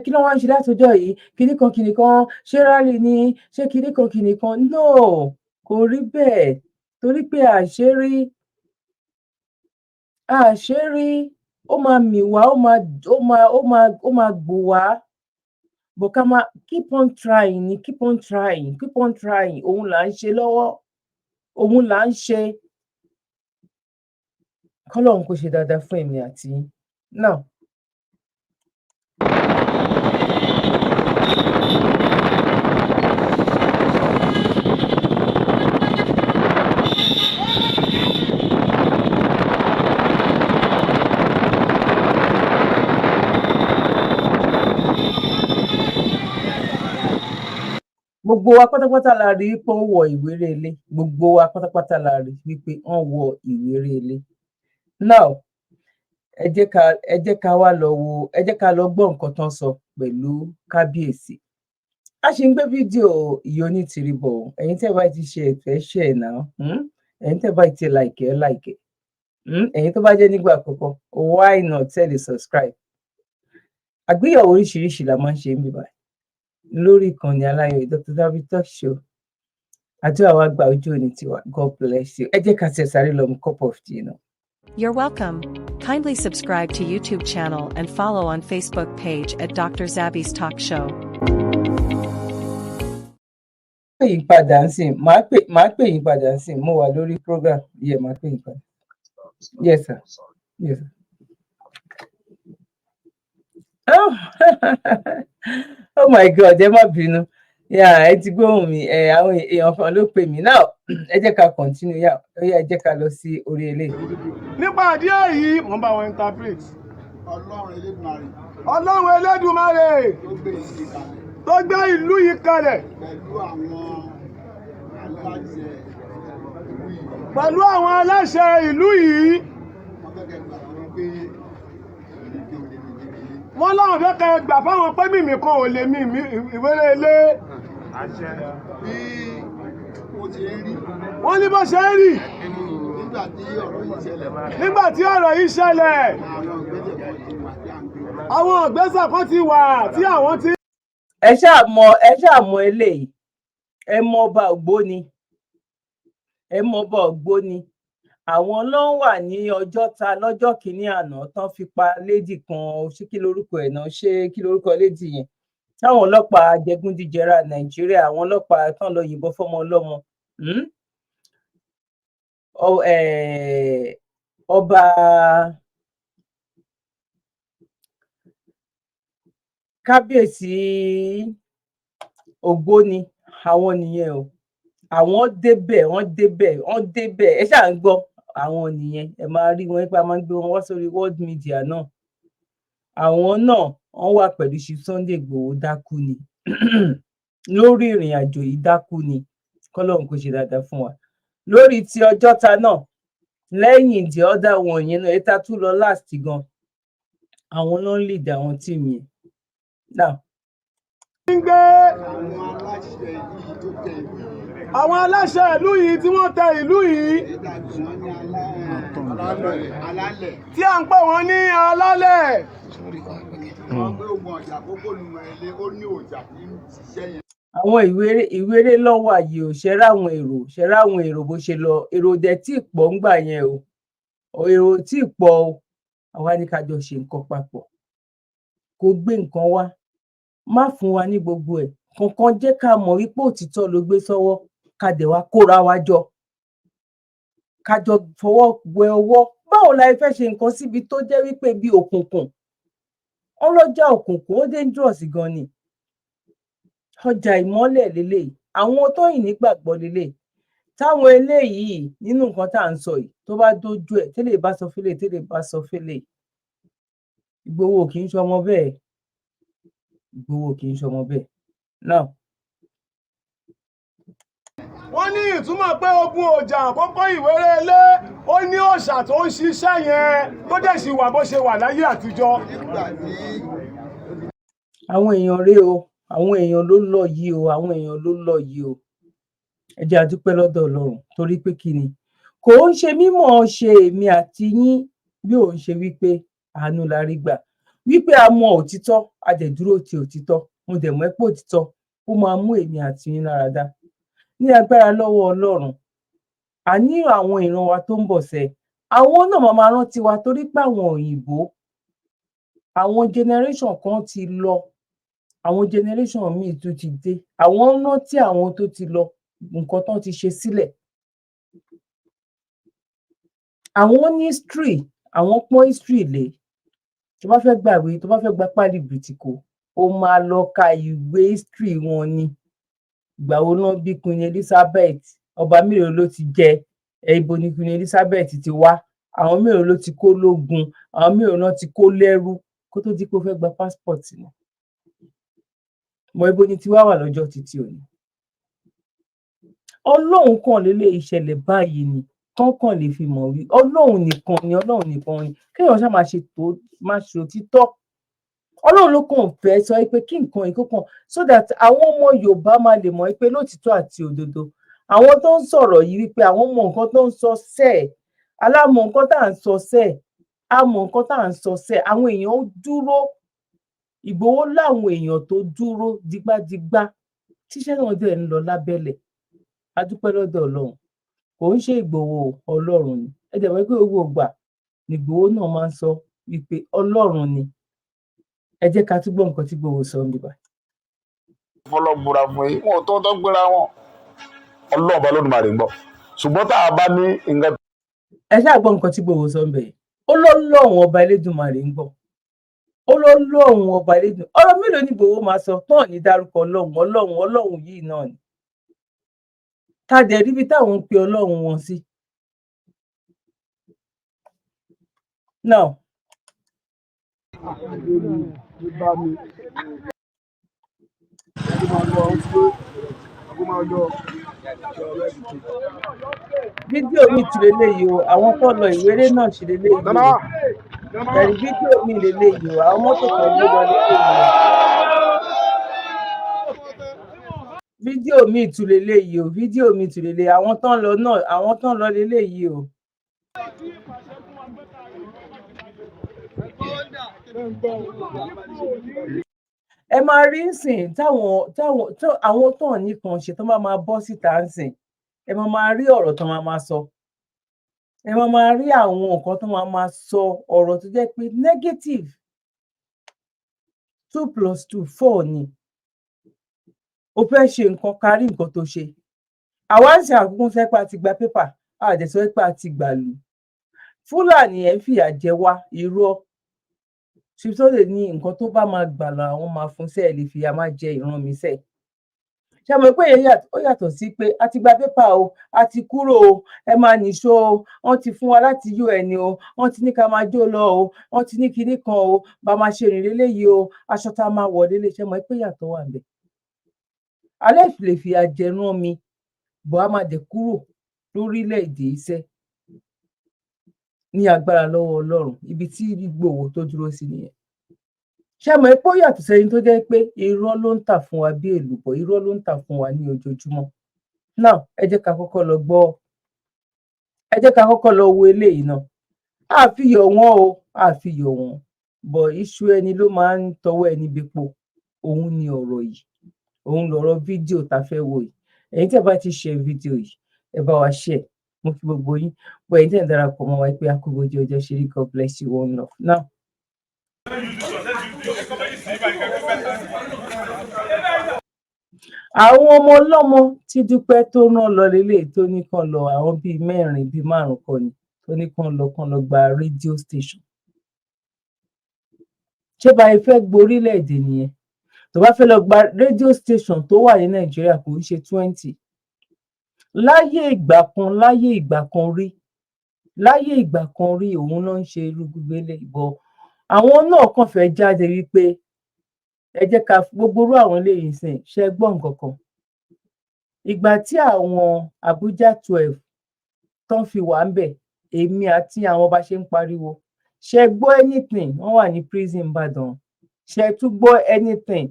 kí ló wá ń ṣe látọjọ́ yìí? Kinní kan kinní kan, ṣé rally ni? Ṣé kinní kan kinní kan? No, kò rí bẹ́ẹ̀, torí pé àṣírí àṣírí ó máa mì wá, ó máa gbò wá, but ká máa keep on trying ni, keep on trying, keep on trying. Òun là ń ṣe lọ́wọ́, òun là ń ṣe. Kọ́lọ́run kó ṣe dáadáa fún èmi àti yín now. Gbogbo wa pátápátá la rí pé wọ́n wọ ìwéré ilé. Gbogbo wa pátápátá la rí wípé wọ́n wọ ìwéré ilé. Now, ẹ jẹ́ ká wá lọ wo, ẹ jẹ́ ká lọ gbọ́ nǹkan tán sọ pẹ̀lú kábíyèsí. A ṣì ń gbé fídíò Ìyá Onítìrí bọ̀. Ẹ̀yin tẹ́ bá ti ṣe ẹ̀fẹ́ ṣe ẹ̀ náà, Ẹ̀yin tẹ́ bá ti like ẹ̀, like ẹ̀. Ẹ̀yin tó bá jẹ́ nígbà àkọ́kọ́, why not tell you subscribe? Àgbéyẹ̀wò oríṣiríṣi la máa ń ṣe ń bíbá lórí ìkànnì Aláyọ̀ Dr. Zabby Talk Show. Àdúrà wa gba, ojú òní tiwa. God bless you. Ẹ jẹ́ ká tiẹ̀ sáré lọ mu cup of tea náà. You're welcome. Kindly subscribe to YouTube channel and follow on Facebook page at Dr. Zabby's Talk Show. Pè yín padà ń sìn, màá pè yín padà ń sìn. Mo wà lórí program yẹ, màá pè yín padà. Yes sir, yes sir. Oh my God, ẹ má bínú. Yeah, ẹ ti gbóhùn mi. Ẹ àwọn èèyàn kan ló pè mí. Now, ẹ jẹ́ ká continue. Yà ó yá, ẹ jẹ́ ká lọ sí orí eléyìí. Nípa àdí èyí, mo ń bá wọn interpret. Ọlọ́run Elédùmarè Ọlọ́run Elédùmarè tó gbé ìlú kalẹ̀ tó gbé ìlú yìí kalẹ̀ pẹ̀lú àwọn aláṣẹ ìlú yìí, pẹ̀lú àwọn aláṣẹ ìlú yìí, wọ́n fẹ́ kẹ́ gbà wọ́n pé ìrìnkè ò lè mì níbi ilé. Wọ́n láwọn fẹ́ kẹ́ gbà fáwọn pé mímì kan ò lè mì ìwéré ilé. Bí ó ti ń rí, Wọ́n ní bó ṣe ń rí, nígbà tí ọ̀rọ̀ yìí ṣẹlẹ̀, nígbà tí ọ̀rọ̀ yìí ṣẹlẹ̀, àwọn ìgbésẹ̀ kan ti wà tí à ń gbé. Àwọn ìgbésẹ̀ kan ti wà tí àwọn ti Ẹ ṣáà mọ eléyìí. Ẹ mọ ọba Ògbóni, ẹ mọ ọba Ògbóni. Àwọn ló ń wà ní Ọjọ́ta lọ́jọ́ kìíní àná tán fi pa lady kan. Ṣé kí lorúkọ ẹ̀ náà? Ṣé kí lorúkọ lady yẹn táwọn ọlọ́pàá jẹgúndíjẹrá Nàìjíríà, àwọn ọlọ́pàá tán lọ yìnbọn fọ́mọ ọlọ́mọ? Ọba kábíyèsí Ògbóni, àwọn nìyẹn o. Àwọn débẹ̀, wọ́n débẹ̀, wọ́n débẹ̀. Ẹ ṣáà ń gbọ́, àwọn nìyẹn. Ẹ máa rí wọn nípa máa ń gbé wọn wá sórí world media náà. Àwọn náà wọ́n wà pẹ̀lú Chief Sunday Igboho dákú ni lórí ìrìn àjò yìí, dákú ni. Kọ́lọ́run kò ṣe dáadáa fún wa. Lórí ti Ọjọ́ta náà, lẹ́yìn the other one yẹn náà, ètà tún lọ last gan, àwọn ló ń lead àwọn team yẹn now. Ń gbé àwọn aláṣẹ ìlú yìí tí wọ́n tẹ ìlú yìí, tí à ń pè wọ́n ní alálẹ̀. Wọ́n gbé ogun ọjà àkókò nù ẹ̀ ó ní òòjà tí ń ṣiṣẹ́ yẹn. Àwọn ìwéré ìwéré lọ́wọ́ àyè ò ṣe ráwọn èrò, ṣe ráwọn èrò bó ṣe lọ. Èrò dẹ̀ tí ì pọ̀ ńgbà yẹn o, èrò tí ì pọ̀ o. Àwa ní ká jọ ṣe nǹkan papọ̀, kó gbé nǹkan wá, má fún wa ní gbogbo ẹ̀ kankan, jẹ́ ká mọ̀ wípé òtítọ́ ló gbé sọ́wọ́, ká dẹ̀ wá kóra wa jọ, ká jọ fọwọ́ wẹ ọwọ́. Báwo la fẹ́ ṣe nǹkan síbi tó jẹ́ wípé bí òkùnkùn ọlọ́jà, òkùnkùn ó dangerous gan ni? Ọjà ìmọ́lẹ̀ lélẹ́yìí, àwọn tó yìn nígbàgbọ́ lélẹ́yìí, táwọn eléyìí nínú nǹkan tá à ń sọ yìí, tó bá dójú ẹ̀, tẹ́lẹ̀ bá sọ fẹ́lẹ̀, tẹ́lẹ̀ bá sọ fẹ́lẹ̀. Ìgbòho kì í ṣọmọ bẹ́ẹ̀, Ìgbòho kì í ṣọmọ bẹ́ẹ̀ náà. Wọ́n ní ìtumọ̀ pé ogun ọjà àkókò ìwéré ilé, ó ní òòṣà tó ń ṣiṣẹ́ yẹn, tó dẹ̀ sì wà bó ṣe wà láyé àtijọ́. Nígbà tí Àwọn èèyàn rèé o, àwọn èèyàn ló lọ yìí o, àwọn èèyàn ló lọ yìí o. Ẹ jẹ́ a dúpẹ́ lọ́dọ̀ Ọlọ́run, torí pé kí ni, kò ń ṣe mímọ̀ ṣe èmi àti yín, bí òun ṣe wípé àánú la rí gbà, wípé a mọ òtítọ́, a dẹ̀ dúró ti òtítọ́. Mo dẹ̀ mọ̀ pé òtítọ́ ó máa mú èmi àti yín lára dá ní agbára lọ́wọ́ Ọlọ́run. Àní àwọn ìran wa tó ń bọ̀ sẹ́, àwọn náà máa máa rántí wa, torí pé àwọn òyìnbó, àwọn generation kan ti lọ, àwọn generation míì tún ti dé, àwọn ń rántí àwọn tó ti lọ, nǹkan tán ti ṣe sílẹ̀. Àwọn ní history, àwọn pọ́n history lé. Tó bá fẹ́ gbàwé, tó bá fẹ́ gba pálí bìrìtìkó, ó máa lọ ka ìwé history wọn ni. Ìgbà wo ná bí Queen Elizabeth? Ọba mélòó ló ti jẹ ẹ? Ibo ni Queen Elizabeth ti wá? Àwọn mélòó ló ti kó lógun? Àwọn mélòó náà ti kó lẹ́rú kó tó di pé ó fẹ́ gba passport ni mọ? Ibo ni tiwa wà lọ́jọ́ títí òní? Ọlọ́run kàn lélẹ̀ ìṣẹ̀lẹ̀ báyìí ni kán kàn lè fi mọ̀ wí Ọlọ́run nìkan ni, Ọlọ́run nìkan ni. Kéèyàn ṣáà máa ṣe tó máa ṣe òtítọ́, Ọlọ́run ló kàn fẹ́ sọ pé kí nǹkan yìí kó kàn, so that àwọn ọmọ Yorùbá máa lè mọ̀ pé lótìtọ́ àti òdodo, àwọn tó ń sọ̀rọ̀ yìí, wípé àwọn mọ nǹkan tó ń sọ sẹ́ẹ̀, alámọ̀ nǹkan tá à ń sọ sẹ́ẹ̀, a mọ̀ nǹkan tá à ń sọ sẹ́ẹ̀. Àwọn èèyàn dúró, Ìgbòho láwọn èèyàn tó dúró dígbádígbá, tíṣẹ́ náà dẹ̀ ń lọ lábẹ́lẹ̀. A dúpẹ́ lọ́dọ̀ Ọlọ́run. Kò ń ṣe Ìgbòho, Ọlọ́run ni. Ẹ dẹ̀ mọ̀ pé gbogbo ìgbà ni Ìgbòho náà máa ń sọ wípé Ọlọ́run ni. Ẹ jẹ́ ká tún gbọ́ nǹkan tí Ìgbòho sọ níbí báyìí. Fọlọ́ búra fún yín, wọn ò tó gbéra wọn. Ọlọ́run bá lódùmarè ń gbọ́, ṣùgbọ́n tá a bá ní nǹkan. Ẹ ṣáà gbọ́ nǹkan tí Ìgbòho sọ ń bẹ̀. Ó lọ́lọ́run ọba Elédùmarè ń gbọ́, ó lọ́lọ́run ọba Elédùmarè. Ọ̀rọ̀ mélòó ni Ìgbòho máa sọ tán ní dárúkọ Ọlọ́run? Ọlọ́run, Ọlọ́run yìí náà ni. Tá a dẹ̀ ríbi táwọn ń pe Ọlọ́run wọn sí now. Bá mi kó máa lọ, ó ti dé, kó máa lọ. Fídíò mi ti leléyìí o, àwọn tó lọ ìwéré náà sì leléyìí o. Ẹ̀rí fídíò mi leléyìí o, àwọn mọ́tò kan gbé lọ leléyìí o. Fídíò mi tún leléyìí o, fídíò mi tún leléyìí, àwọn tó ń lọ náà, àwọn tó ń lọ leléyìí o. Ẹ máa rí nsìn táwọn tó àwọn tó nìkan ṣe tó máa máa bọ́ síta nsìn, ẹ máa máa rí ọ̀rọ̀ tó máa máa sọ, ẹ máa máa rí àwọn nǹkan tó máa máa sọ, ọ̀rọ̀ tó jẹ́ pé negative. 2 plus 2 4 ni. O fẹ́ ṣe nǹkan, kárí nǹkan tó ṣe. Àwa ń ṣe àkókò sọ pé a ti gba pépà, a dẹ̀ sọ pé a ti gbàlú. Fúlàní ẹ̀ ń fìyà jẹ wá, irọ́. Chief Sunday ní nǹkan tó bá máa gbà làwọn máa fún sẹ́ẹ̀, lè fìyà máa jẹ ìran mi sẹ́ẹ̀. Ṣe mọ̀ pé ó yàtọ̀ sí pé a ti gba pépà o, a ti kúrò o, ẹ máa nìṣó o, wọ́n ti fún wa láti UN o, wọ́n ti ní ká máa jó lọ o, wọ́n ti ní kinní kan o, bá máa ṣe rìn léléyìí o, aṣọ tá a máa wọ̀ lélẹ̀. Ṣe mọ̀ pé yàtọ̀ wà ńbẹ̀? Alẹ́ lè fìyà jẹ rán mi bọ̀, á máa dẹ̀ kúrò lórílẹ̀‐èdè iṣẹ́ ní agbára lọ́wọ́ Ọlọ́run. Ibi tí Ìgbòho tó dúró sí nìyẹn. Ṣé mọ̀ pé ó yàtọ̀ sẹ́ni tó jẹ́ pé irọ́ ló ń tà fún wa bí èlùbọ́, irọ́ ló ń tà fún wa ní ojoojúmọ́ náà? Ẹ jẹ́ ká kọ́kọ́ lọ gbọ́, ẹ jẹ́ ká kọ́kọ́ lọ wo eléyìí náà. A fi yọ̀ wọ́n o, a fi yọ̀ wọ́n bọ̀. Iṣu ẹni ló máa ń tọwọ́ ẹni bepo. Òun ni ọ̀rọ̀ yìí, òun lọ̀rọ̀ fídíò tá a fẹ́ wò yìí. Ẹ̀yin tí ẹ bá ti share fídíò yìí, ẹ bá wa share. Mo kí gbogbo yín bọ́, ẹ̀yin tí ẹ ń darapọ̀ mọ́ wa pé a kú bójú ọjọ́ ṣe rí. God bless you. One love now. Àwọn ọmọ ọlọ́mọ tí Dúpẹ́ tó rán lọ lélẹ̀, tó ní kán lọ, àwọn bíi mẹ́rin, bíi márùn-ún kọ́ ni, tó ní kán lọ gba radio station. Ṣé báyìí fẹ́ gborílẹ̀-èdè nìyẹn? Tó bá fẹ́ lọ gba radio station tó wà ní Nàìjíríà, kò ń ṣe 20. Láyé ìgbà kan, láyé ìgbà kan rí, láyé ìgbà kan rí, òun náà ń ṣe irú gbogbo eléyìí bọ. Àwọn náà kàn fẹ́ jáde wípé ẹ jẹ́ ká gbogbo irú àwọn eléyìí sìn. Ṣe gbọ́ nǹkan kan? Ìgbà tí àwọn Abuja 12 tán fi wà ń bẹ̀, èmi àti àwọn bá ṣe ń pariwo, ṣe gbọ́ anything? Wọ́n wà ní prison Ìbàdàn. Ṣe tún gbọ́ anything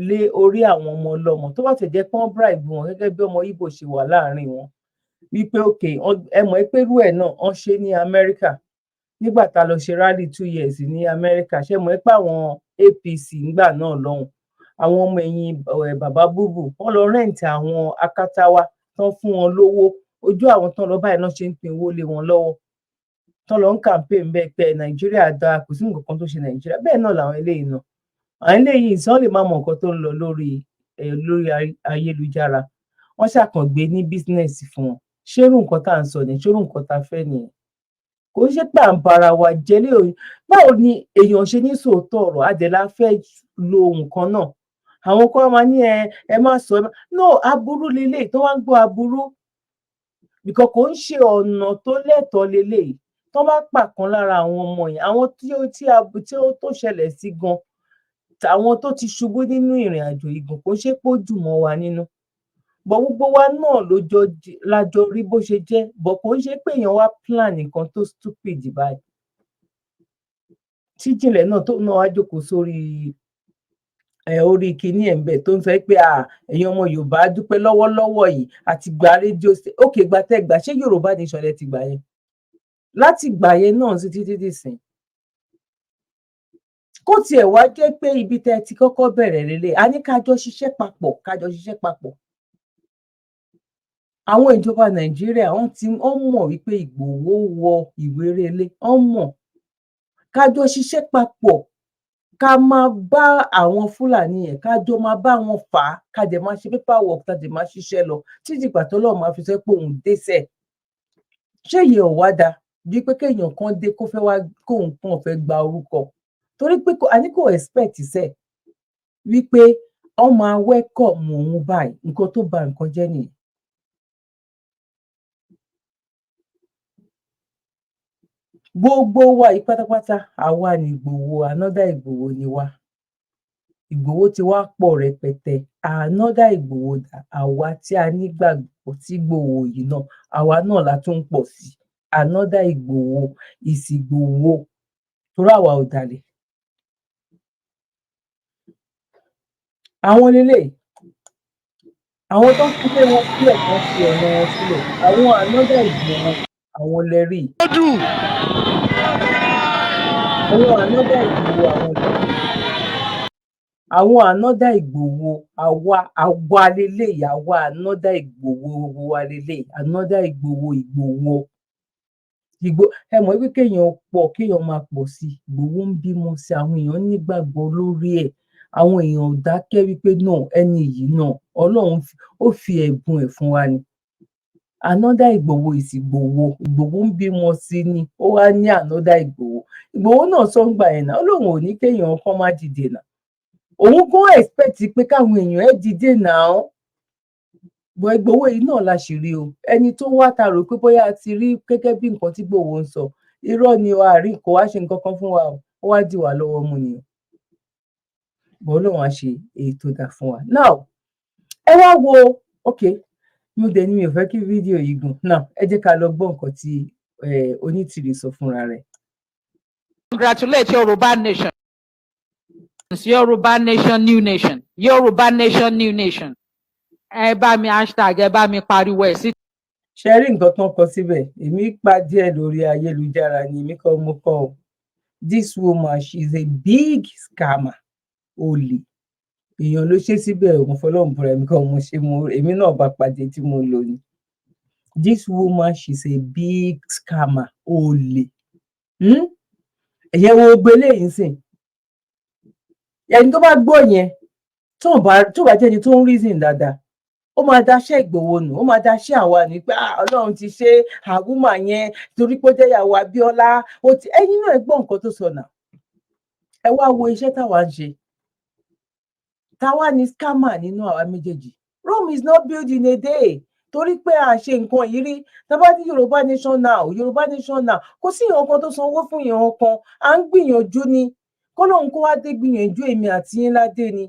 lé orí àwọn ọmọ ọlọ́mọ? Tó bá tẹ̀ jẹ́ pé wọ́n bribe wọn gẹ́gẹ́ bí ọmọ Ìgbò ṣe wà láàrin wọn wípé ok, ẹ mọ̀ pé irú ẹ̀ náà wọ́n ṣe ní Amẹ́ríkà nígbà tá a lọ ṣe rally 2 years ní Amẹ́ríkà. Ṣe mọ̀ pé àwọn APC ńgbà náà lọ́hùn, àwọn ọmọ ẹ̀yìn bàbá búbù, wọ́n lọ rent àwọn akátá wá tán, fún wọn lówó. Ojú àwọn tán lọ báyìí náà ṣe ń pín owó lé wọn lọ́wọ́, tán lọ ń campaign bẹ́ẹ̀ pé Nàìjíríà dáa, kò sí nǹkan kan tó ṣe Nàìjíríà. Bẹ́ẹ̀ náà làwọn eléyìí náà, àwọn eléyìí sàn lè má mọ nǹkan tó ń lọ lórí ayélujára. Wọ́n ṣàkàngbé ní business fún wọn. Ṣérú nǹkan tá à ń sọ ní, ṣérú nǹkan tá a fẹ́ nìyẹn? Kò ń ṣe pé à ń bara wa jẹ́ lé. Báwo ni èèyàn ṣe ní sòótọ́ ọ̀rọ̀ adẹ̀lá fẹ́ lo nǹkan náà? Àwọn kan máa ní ẹ má sọ no, aburú lélẹ̀ tó wá ń gbọ́ aburú bìkọ́. Kò ń ṣe ọ̀nà tó lẹ́tọ̀ọ́ lélẹ̀ tó bá pàkan lára àwọn ọmọ yẹn, àwọn tí ó tí a tí ó tó ṣẹlẹ̀ sí gan, àwọn tó ti ṣubú nínú ìrìn àjò igun, kò ń ṣe pé ó dùn mọ́ wa nínú bọ̀. Gbogbo wa náà ló jọ lájọ rí bó ṣe jẹ́ bọ̀. Kò ń ṣe pé èèyàn wá plan nǹkan tó stupid báyìí tí Jìnlẹ̀ náà tó náà wá jókòó sórí ẹ orí kinní ẹ̀ ń bẹ̀ tó ń sọ pé ẹ̀yin ọmọ Yorùbá, dúpẹ́ lọ́wọ́lọ́wọ́ yìí àti gba rédíò. Òkè gba tẹ́ gbà, ṣé Yorùbá Nation lẹ ti gbà yẹn? Láti gbà yẹn náà sí títí dìsìn, kó tiẹ̀ wá jẹ́ pé ibi tẹ́ ti kọ́kọ́ bẹ̀rẹ̀ lélẹ̀, a ní ká jọ ṣiṣẹ́ papọ̀, ká jọ ṣiṣẹ́ papọ̀. Àwọn ìjọba Nàìjíríà, wọ́n ti wọ́n mọ̀ wípé Ìgbòho wọ ìwérelé, wọ́n mọ̀. Ká jọ ṣiṣẹ́ papọ̀, ká máa bá àwọn Fúlàní yẹn, ká jọ máa bá wọn fà á, ká dẹ̀ máa ṣe paper work, ká dẹ̀ máa ṣiṣẹ́ lọ títí ìgbà tọ́lọ́run máa fi sọ pé òun dé sẹ̀. Ṣé ìyẹn ò wá dáa bíi pé kéèyàn kan dé, kó fẹ́ wá kóun kàn fẹ́ gba orúkọ, torí pé àní kò expect sẹ̀ wípé wọ́n máa welcome òun báyìí? Nǹkan tó ba nǹkan jẹ́ nìyẹn. Gbogbo wa yìí pátápátá, àwa ní Ìgbòho, another Ìgbòho ni wá. Ìgbòho ti wá pọ̀ rẹpẹtẹ. Another Ìgbòho dà, àwa tí a nígbàgbọ́ tí Ìgbòho yìí náà, àwa náà la tún ń pọ̀ sí. Another Ìgbòho is Ìgbòho, torí àwa ò dalẹ̀. Àwọn leléyìí, àwọn tó ń filé wọn sílẹ̀, tó ń fi ọ̀nà wọn sílẹ̀, àwọn another Ìgbòho, àwọn lẹ rí yìí. Àwọn another Ìgbòho, àwọn lẹ rí. Àwọn another Ìgbòho, àwa leléyìí, àwa another Ìgbòho, gbogbo wa leléyìí, another Ìgbòho. Ìgbòho Ìgbò, ẹ mọ̀ wípé kéèyàn pọ̀, kéèyàn máa pọ̀ sí i. Ìgbòho ń bímọ sí i, àwọn èèyàn nígbàgbọ́ lórí ẹ̀, àwọn èèyàn ò dákẹ́ wípé no, ẹni yìí náà, Ọlọ́run ó fi ẹ̀bùn ẹ̀ fún wa ni. Another Ìgbòho is Ìgbòho. Ìgbòho ń bímọ sí i ni. Ó wá ní another Ìgbòho. Ìgbòho náà sọ ń gbà yẹn náà, ó lóun ò ní kéèyàn kan má dìde náà. Òun gan expect pé káwọn èèyàn ẹ̀ dìde náà bọ̀. Ìgbòho yìí náà la ṣì rí o. Ẹni tó wá ta rò pé bóyá a ti rí gẹ́gẹ́ bí nǹkan tí Ìgbòho ń sọ, irọ́ ni o. Àárín kò wá ṣe nǹkan kan fún wa o, ó wá dì wá lọ́wọ́ mú ni o. Bọ́ Ọlọ́run á ṣe èyí tó dáa fún wa. Now, ẹ wá wo. Ok, mo dẹ̀ ní mi ò fẹ́ kí fídíò yìí gùn. Now, ẹ jẹ́ ká lọ gbọ́ nǹkan tí Onítìrì sọ fúnra rẹ̀. Congratulate Yoruba nation. Yorùbá nation, new nation. Yorùbá nation, new nation. Ẹ bá mi hashtag, ẹ bá mi pariwo ẹ̀ sí. Ṣe rí nǹkan tán kọ síbẹ̀? Èmi pa díẹ̀ lórí ayélujára ni, èmi kọ́ mo kọ́ ọ. This woman, she is a big scammer, olè èèyàn ló ṣe síbẹ̀. Òun fọlọ́run búra, èmi kọ́ mo ṣe, mo èmi náà bá pàdé tí mo lò ní. This woman, she is a big scammer, olè. Ẹ̀yẹ wo gbogbo eléyìí sìn? Ẹni tó bá gbọ́ yẹn, tó bá jẹ́ ẹni tó ń reason dáadáa, ó máa daṣẹ́ Ìgbòho nù, ó máa daṣẹ́ àwa ní pé, "Ah, Ọlọ́run ti ṣe àwùmà yẹn torí pé ó jẹ́ ìyàwó Abíọ́lá." Ó ti ẹ̀yin náà gbọ́ nǹkan tó sọ náà. Ẹ wá wo iṣẹ́ táwa ń ṣe. Táwa ni scammer nínú àwa méjèèjì? Rome is not built in a day. Torí pé a ṣe nǹkan yìí rí, tá bá ní Yorùbá nation now, Yorùbá nation now, kò sí ìyàn kan tó sanwó fún ìyàn kan. À ń gbìyànjú ni, kọ́lọ́hún kó wá dé gbìyànjú èmi àti yín ládé ni.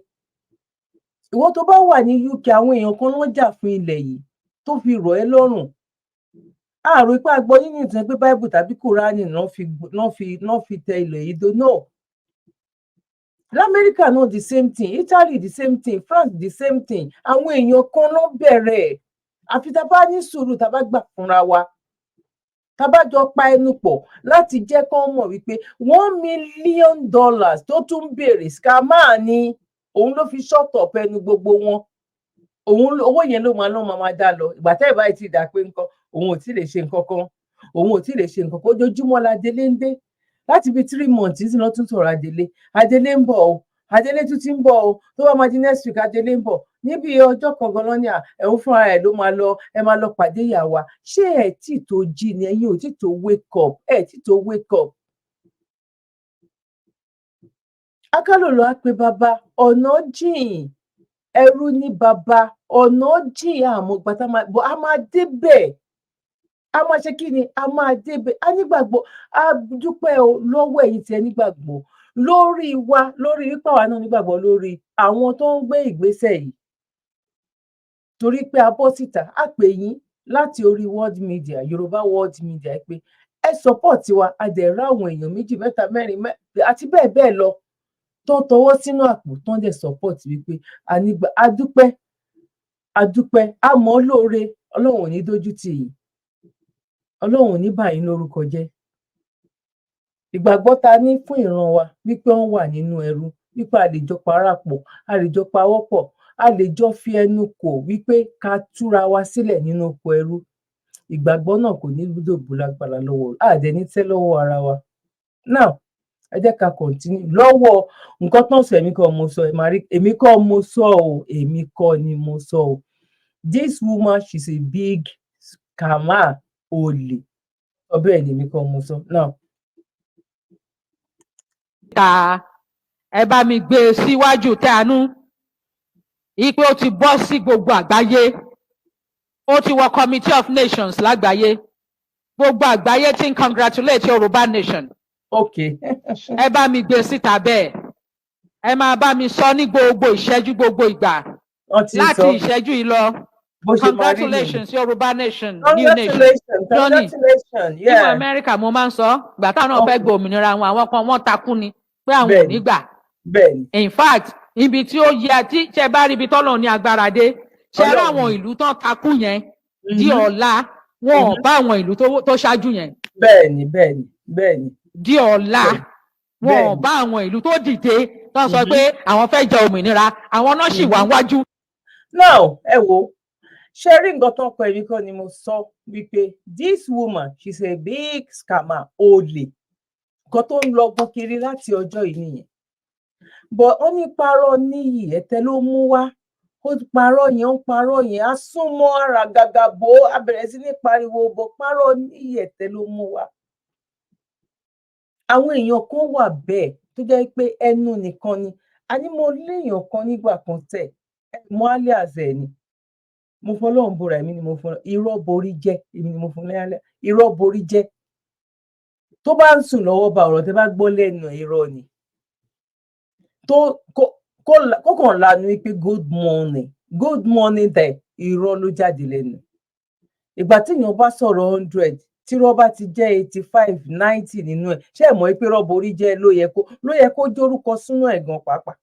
Ìwọ tó bá wà ní UK, àwọn èèyàn kan ló ń jà fún ilẹ̀ yìí tó fi rọ̀ ẹ́ lọ́rùn. Àrò ipá gbọ́ nínú ìtàn pé Bible tàbí Kúránì náà fi tẹ ilẹ̀ yìí dó. No, Lamẹ́ríkà náà, the same thing. Italy, the same thing. France, the same thing. Àwọn èèyàn kan ló bẹ̀rẹ̀. Àfi tá a bá ní sùúrù, tá a bá gbà fúnra wa, tá a bá jọ pa ẹnu pọ̀ láti jẹ́ kán mọ̀ wípé $1 million tó tún béèrè, scammer ni. Òun ló fi shut up ẹnu gbogbo wọn. Òun owó yẹn ló máa lọ́ máa dá lọ. Ìgbà tẹ́ ẹ̀ báyìí ti dà pé nǹkan, òun ò tí lè ṣe nǹkan kan, òun ò tí lè ṣe nǹkan kan. Ojoojúmọ́ la délé ń dé láti bíi 3 months tí wọ́n tún sọ̀rọ̀ Adélé. Adélé ń bọ̀ o, Adélé tún ti ń bọ̀ o. Tó bá máa di next week, Adélé ń bọ̀. Níbi ọjọ́ kan gan-an ní ẹ̀hún fúnra ẹ̀ ló máa lọ. Ẹ máa lọ pàdé ìyá wa. Ṣé ẹ̀ tí tó jí ni? Ẹ̀yin ò tí tó wake up, ẹ̀ tí tó wake up. Akálòlò á pe bàbá ọ̀nà jìn, ẹrú ní bàbá ọ̀nà jìn. Àmọ́ gbàtà máa bọ̀, a máa débẹ̀. A máa ṣe kí ni? A máa débẹ̀. A nígbàgbọ́. A dúpẹ́ o lọ́wọ́ ẹ̀yin tí ẹ nígbàgbọ́ lórí wa, lórí wípé àwa náà nígbàgbọ́ lórí àwọn tó ń gbé ìgbésẹ̀ yìí, torí pé a bọ́ síta, a pè yín láti orí world media, Yorùbá world media, pé ẹ support wa. A dẹ̀ rá àwọn èèyàn méjì, mẹ́ta, mẹ́rin àti bẹ́ẹ̀ bẹ́ẹ̀ lọ tó ń tọwọ́ sínú àpò, tó ń dẹ̀ support wípé a nígbà. A dúpẹ́, a dúpẹ́, a mọ̀ ọ́ lóore. Ọlọ́run ò ní dójú tì yín, Ọlọ́run ò ní bà yín lórúkọ jẹ́. Ìgbàgbọ́ ta ní fún ìran wa wípé wọ́n wà nínú ẹrú, wípé a lè jọ parapọ̀, a lè jọ pawọ́pọ̀, a lè jọ fi ẹnu kò wípé ká túra wa sílẹ̀ nínú oko ẹrú, ìgbàgbọ́ náà kò ní dòbò lágbára lọ́wọ́ àdẹ ní tẹ́ lọ́wọ́ ara wa. Now, ẹ jẹ́ ká continue lọ́wọ́ nǹkan tó ń sọ. Èmi kọ́ mo sọ, ẹ máa rí, èmi kọ́ mo sọ o, èmi kọ́ ni mo sọ o. This woman, she's a big scammer, olè. Sọ bẹ́ẹ̀ ni, èmi kọ́ mo sọ now. Ta ẹ bá mi gbé e síwájú tẹ àánú ipe ó ti bọ́ sí gbogbo àgbáyé, ó ti wọ Committee of Nations lágbàáyé. Gbogbo àgbáyé ti ń congratulate Yorùbá nation. Ẹ bá mi gbé síta bẹ́ẹ̀, ẹ máa bá mi sọ ní gbogbo ìṣẹ́jú, gbogbo ìgbà Wọ́n ti láti sọ ìṣẹ́jú yìí lọ. Bó ṣe máa rí nìyẹn. Congratulations, Yorùbá nation, new nation. Congratulations. Johnny, Congratulations. nínú Amẹ́ríkà, mo máa ń sọ, ìgbà táwọn náà fẹ́ gba òmìnira wọn, àwọn kan wọ́n takú ni pé àwọn ò ní gbà. In fact, ibi tí ó yẹ tí ṣe bá rí ibi tọ́lọ̀ ní agbára dé, ṣe rí Ọlọ́run. àwọn ìlú tán takú yẹn di ọ̀la, wọn ò bá àwọn ìlú tó ṣáájú yẹn. bẹ́ẹ̀ni bẹ́ẹ̀ni bẹ́ẹ̀ni Di ọ̀la, wọn ò bá àwọn ìlú tó dìde tó sọ pé àwọn fẹ́ jẹ òmìnira, àwọn náà sì wà wájú. Now, ẹ wo, ṣe rí nǹkan tó ń kọ? Èmi kọ́ ni mo sọ wípé this woman, she's a big scammer, olè. Nǹkan tó ń lọgbọ́n kiri láti ọjọ́ yìí nìyẹn, but ó ní parọ́ níyì, ẹ̀tẹ́ ló mú wá. Ó parọ́ yẹn, ó parọ́ yẹn, á súnmọ́ ara gàgà bò ó, á bẹ̀rẹ̀ sí ní pariwo bò parọ́ níyì, ẹ̀tẹ́ ló mú wá. Àwọn èèyàn kan wà bẹ́ẹ̀ tó jẹ́ pé ẹnu nìkan ni. A ní mo léèyàn kan nígbà kan tẹ̀ mọ́ alias ẹ̀ ni. Mo fọlọ́run búra, èmi ni mo fún irọ́ borí jẹ́, èmi ni mo fún ní alias irọ́ borí jẹ́. Tó bá ń sùn lọ́wọ́, bá ọ̀rọ̀ tẹ́ bá gbọ́ lẹ́nu ẹ̀, irọ́ ni. Tó kó kàn lanu wípé "Good morning, good morning" tẹ̀, irọ́ ló jáde lẹ́nu. Ìgbà tí èèyàn bá sọ̀rọ̀ 100 Tí rọ́bà ti jẹ́ 85, 90 nínú ẹ̀, ṣé ẹ mọ̀ pé rọ́bà orí jẹ́ ló yẹ kó jórúkọ súná ẹ̀ gan pàápàá?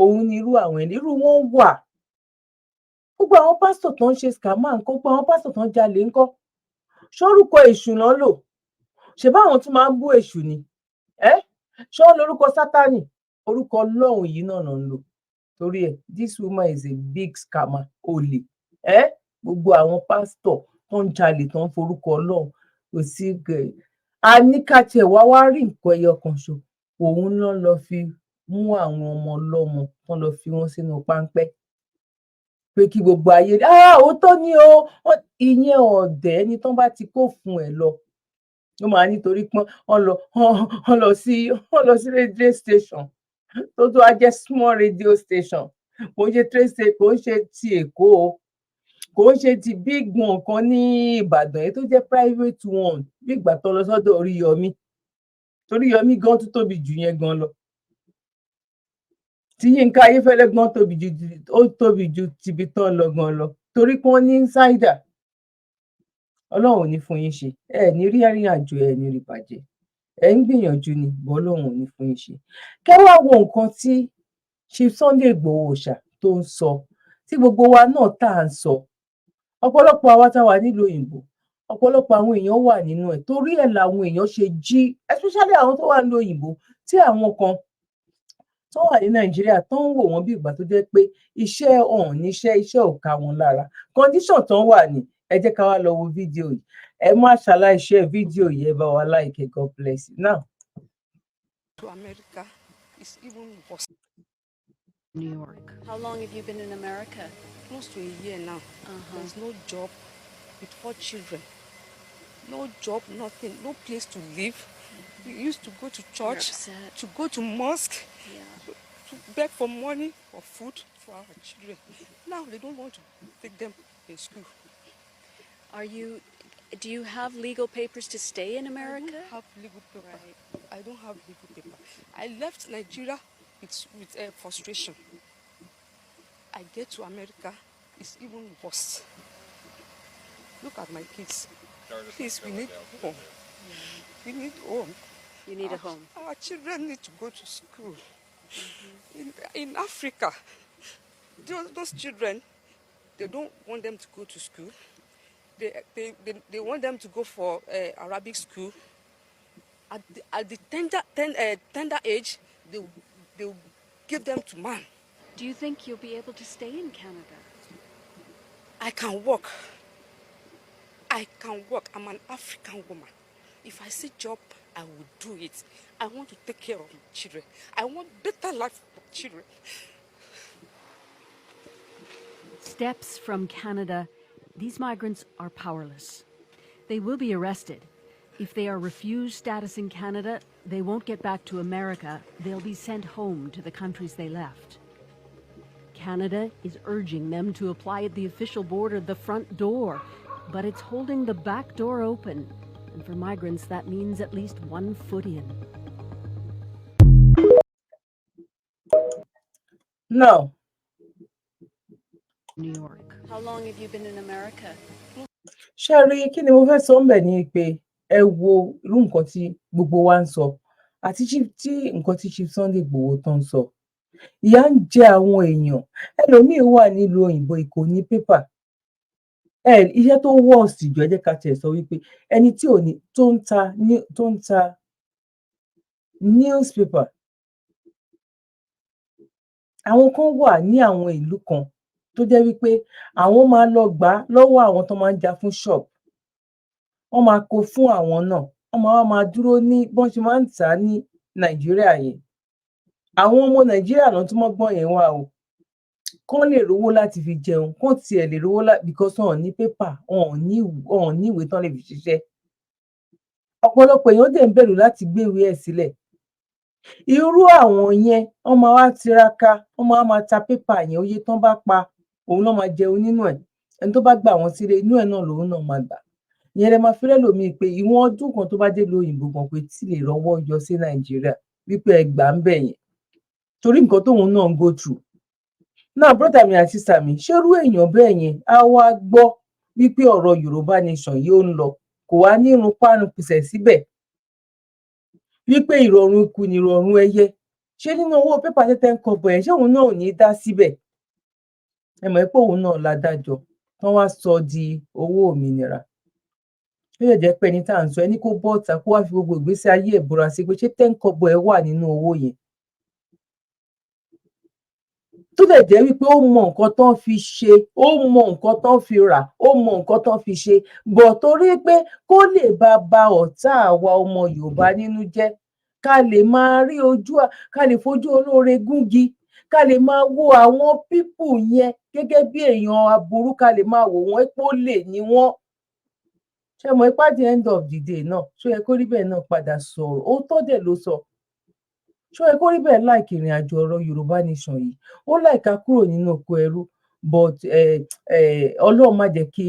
Òun ni irú àwọn ẹni irú wọn wà. Gbogbo àwọn pásítọ̀ tó ń ṣe scammer ńkọ́? Gbogbo àwọn pásítọ̀ tó ń jalè ńkọ́? Ṣórúkọ èṣù náà lò? Ṣe báwọn tún máa ń bú èṣù ni ẹ? Ṣé wọn lórúkọ Sátánì? Orúkọ Ọlọ́run yìí náà náà ń lò. Torí ẹ, this woman is a big scammer, olè ẹ. Gbogbo àwọn pásítọ̀ tó ń jalè, tó ń forúkọ Ọlọ́run, kò sí. A ní ká tiẹ̀ wá wá rí nǹkan ẹyọ kan ṣo, òun náà lọ fi mú àwọn ọmọ ọlọ́mọ tán, lọ fi wọ́n sínú páńpẹ́ pé kí gbogbo ayé, ah, òótọ́ ni o. Ìyẹn ọ̀dẹ̀ ẹni tán bá ti kó fún ẹ lọ, ó máa nítorí pọ́n wọ́n lọ sí radio station tó tó wá jẹ́ small radio station. Kò ń ṣe train station, kò ń ṣe ti Èkó o, kò ń ṣe ti big one kan ní Ìbàdàn, èyí tó jẹ́ private one, bí ìgbà tó lọ sọ́dọ̀ Oríyọmí. Toríyọmí gan tún tóbi jù yẹn gan lọ. Tí Yínká Ayéfẹ́lẹ́ gan tóbi ju, ó tóbi ju tibi tán lọ gan lọ, torí pé wọ́n ní insider. Ọlọ́run ò ní fún yín ṣe. Ẹ ní rí ìrìn àjò, ẹ ní rí bàjẹ́. Ẹ ń gbìyànjú ni bọ́, Ọlọ́run ò ní fún yín ṣe. Kẹ́ wá wo nǹkan tí Chief Sunday Igboho Òòṣà tó ń sọ, tí gbogbo wa náà tá à ń sọ. Ọ̀pọ̀lọpọ̀ àwa tá wà nílùú òyìnbó, ọ̀pọ̀lọpọ̀ àwọn èèyàn wà nínú ẹ̀. Torí ẹ̀ làwọn èèyàn ṣe jí, especially àwọn tó wà nílùú òyìnbó, tí àwọn kan tó wà ní Nàìjíríà tó ń wò wọ́n bí ìgbà tó jẹ́ pé iṣẹ́ ọ̀hún níṣẹ́, iṣẹ́ ò ká wọn lára. Condition tán wà ní, ẹ jẹ́ ká wá lọ wo fídíò yìí. Ẹ má ṣàlàyé fídíò yìí, ẹ bá wa like. God bless you now. To America is even worse. New York. How long have you been in America? Close to a year now. There's no job with four children. No job, nothing, no place to live. We used to go to You're church, upset. To go to mosque, to beg for money for food for our children. Now they don't want to take them in school. Are you? Do you have legal papers to stay in America? I don't have legal paper. I don't have legal paper. I left Nigeria with frustration. I get to America, it's even worse. Look at my kids. Please, we need home. We need home. You need a home. Our children need to go to school. In Africa, those children, they don't want them to go to school. They want them to go for Arabic school. At the tender age, they will give them to man. Do you think you'll be able to stay in Canada? I can work. I can work. I'm an African woman. If I see job, I will do it. I want to take care of my children. I want better life for my children. Steps from Canada, these migrants are powerless. They will be arrested. If they are refused status in Canada, they won't get back to America. They'll be sent home to the countries they left. Canada is urging them to apply at the official border, the front door, but it's holding the back door open. And for migrants, that means at least one foot in. Now, New York. How long have you been in America? Ṣé ẹ rí, kí ni mo fẹ́ sọ ńbẹ̀ ni pé ẹ wo irú nǹkan tí gbogbo wa ń sọ àti tí nǹkan tí Chief Sunday Igboho tó ń sọ. Ìyà ń jẹ àwọn èèyàn. Ẹlòmíín wà nílùú òyìnbó, kò ní paper ẹ. Iṣẹ́ tó worst jù, ẹ jẹ́ ká tiẹ̀ sọ wípé ẹni tí ò ní, tó ń ta newspaper. Àwọn kan wà ní àwọn ìlú kan tó jẹ́ wípé àwọn máa lọ gbà á lọ́wọ́ àwọn tó máa ń jà fún shop, wọ́n máa kó fún àwọn náà, wọ́n máa wá máa dúró ní bọ́n ṣe máa ń tà á ní Nàìjíríà yẹn. Àwọn ọmọ Nàìjíríà náà tún mọ́gbọ́n yẹn wá o, kán lè rówó láti fi jẹun, kán tiẹ̀ lè rówó because wọn ò ní paper, wọn ò ní ìwé tán lè fi ṣiṣẹ́. Ọ̀pọ̀lọpọ̀ èèyàn dẹ̀ ń bẹ̀rù láti gbé ìwé ẹ̀ sílẹ̀. Irú àwọn yẹn, wọ́n máa wá tiraka, wọ́n máa wá máa ta paper yẹn. Oye tán bá pa, òun ló máa jẹun nínú ẹ̀. Ẹni tó bá gbà wọ́n sílé, inú ẹ̀ náà lòun náà máa gbà. Ìyẹn lẹ máa fi rẹ́lòmíì pé ìwọ̀n ọdún kan tó bá dé ìlú òyìnbó gan, pé tí lè rọ́wọ́ yọ sí Nàìjíríà, wípé ẹ gbà ń bẹ̀ yẹn, torí nǹkan tóun náà ń go through náà. Brother mi àti sister mi, ṣérú èèyàn bẹ́ẹ̀ yẹn á wá gbọ́ wípé ọ̀rọ̀ Yorùbá nation yìí ó ń lọ, kò wá ní irun párun pìsẹ̀ síbẹ̀ wípé ìrọ̀rùn ikú ni ìrọ̀rùn ẹyẹ. Ṣé nínú owó pépà 10 kọ́bọ̀ yẹn, ṣé òun náà ò ní í dá síbẹ̀? Ẹ mọ̀ pé òun náà ládájọ́ tán wá sọ di owó òmìnira. Ó lè jẹ́ pé ẹni tá à ń sọ, ẹni kó bọ́ta kó wá fi gbogbo ìgbésí ayé ẹ̀ búra sí pé ṣé 10 kọ́bọ̀ ẹ̀ wà nínú owó yẹn, tó dẹ̀ jẹ́ wípé ó mọ nǹkan tán fi ṣe, ó mọ nǹkan tán fi rà, ó mọ nǹkan tán fi ṣe bọ̀, torí pé kó lè bá ba ọ̀tá àwa ọmọ Yorùbá nínú jẹ́, ká lè máa rí ojú, ká lè fojú olóore gúngi, ká lè máa wo àwọn people yẹn gẹ́gẹ́ bí èèyàn aburú, ká lè máa wò wọ́n pé ó lè ní wọ́n ṣe mọ̀ ipá. The end of the day náà, ṣó yẹ kó rí bẹ́ẹ̀ náà padà sọ̀rọ̀? Ó tọ́ dẹ̀ ló sọ. Ṣó yẹ kó rí bẹ́ẹ̀ like ìrìn àjò ọ̀rọ̀ Yorùbá nation yìí, ó like ká kúrò nínú oko ẹrú, but Ọlọ́run má jẹ́ kí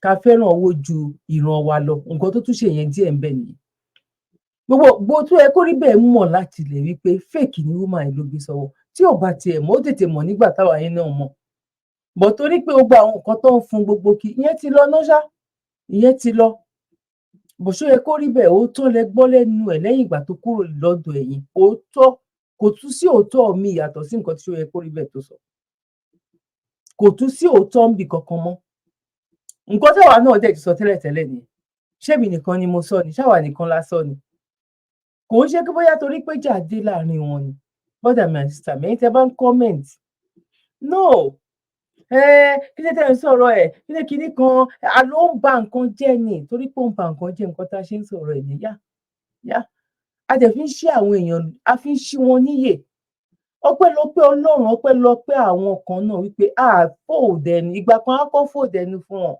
ká fẹ́ràn owó ju ìran wa lọ. Nǹkan tó tún ṣe yẹn díẹ̀ ń bẹ nìyẹn. Gbogbo gbogbo tó yẹ kó rí bẹ́ẹ̀ mọ̀ láti lè wí pé fake ni woman yìí ló gbé sọ́wọ́. Tí ò bá tiẹ̀ mọ̀, ó tètè mọ̀ nígbà táwa yẹn náà mọ̀ bọ̀, torí pé gbogbo àwọn nǹkan tó ń fún gbogbo kí ìyẹn ti lọ náà ṣá, ìyẹn ti lọ bó. Ṣó yẹ kó rí bẹ́ẹ̀? Òótọ́ lẹ gbọ́ lẹ́nu ẹ̀ lẹ́yìn ìgbà tó kúrò lọ́dọ̀ ẹ̀yin. Òótọ́, kò tún sí òótọ́ mi yàtọ̀ sí nǹkan tí ṣó yẹ kó rí bẹ́ẹ̀ tó sọ. Kò tún sí òótọ́ ń bì kankan mọ́. Nǹkan táwa náà dẹ̀ ti sọ tẹ́lẹ̀tẹ́lẹ̀ nìyẹn. Ṣé mi nìkan ni mo sọ ni? Ṣáwa nìkan la sọ ni? Kò ń ṣe pé bóyá torí pé jà dé láàrin wọn ni. Brother mi and sister mi, ẹ̀yin tẹ́ bá ń comment, no, kí ló tẹ́ ń sọ̀rọ̀ ẹ̀, kí ló kinní kan àló ń ba nǹkan jẹ́ ni, torí pé ó ń ba nǹkan jẹ́, nǹkan tá a ṣe ń sọ̀rọ̀ ẹ̀ ní yá yá. A dẹ̀ fi ń ṣí àwọn èèyàn, a fi ń ṣí wọn níyè. Ọpẹ́lọpẹ́ Ọlọ́run, ọpẹ́lọpẹ́ àwọn kan náà wípé a fold ẹnu. Ìgbà kan á kọ́ fold ẹnu fún wọn.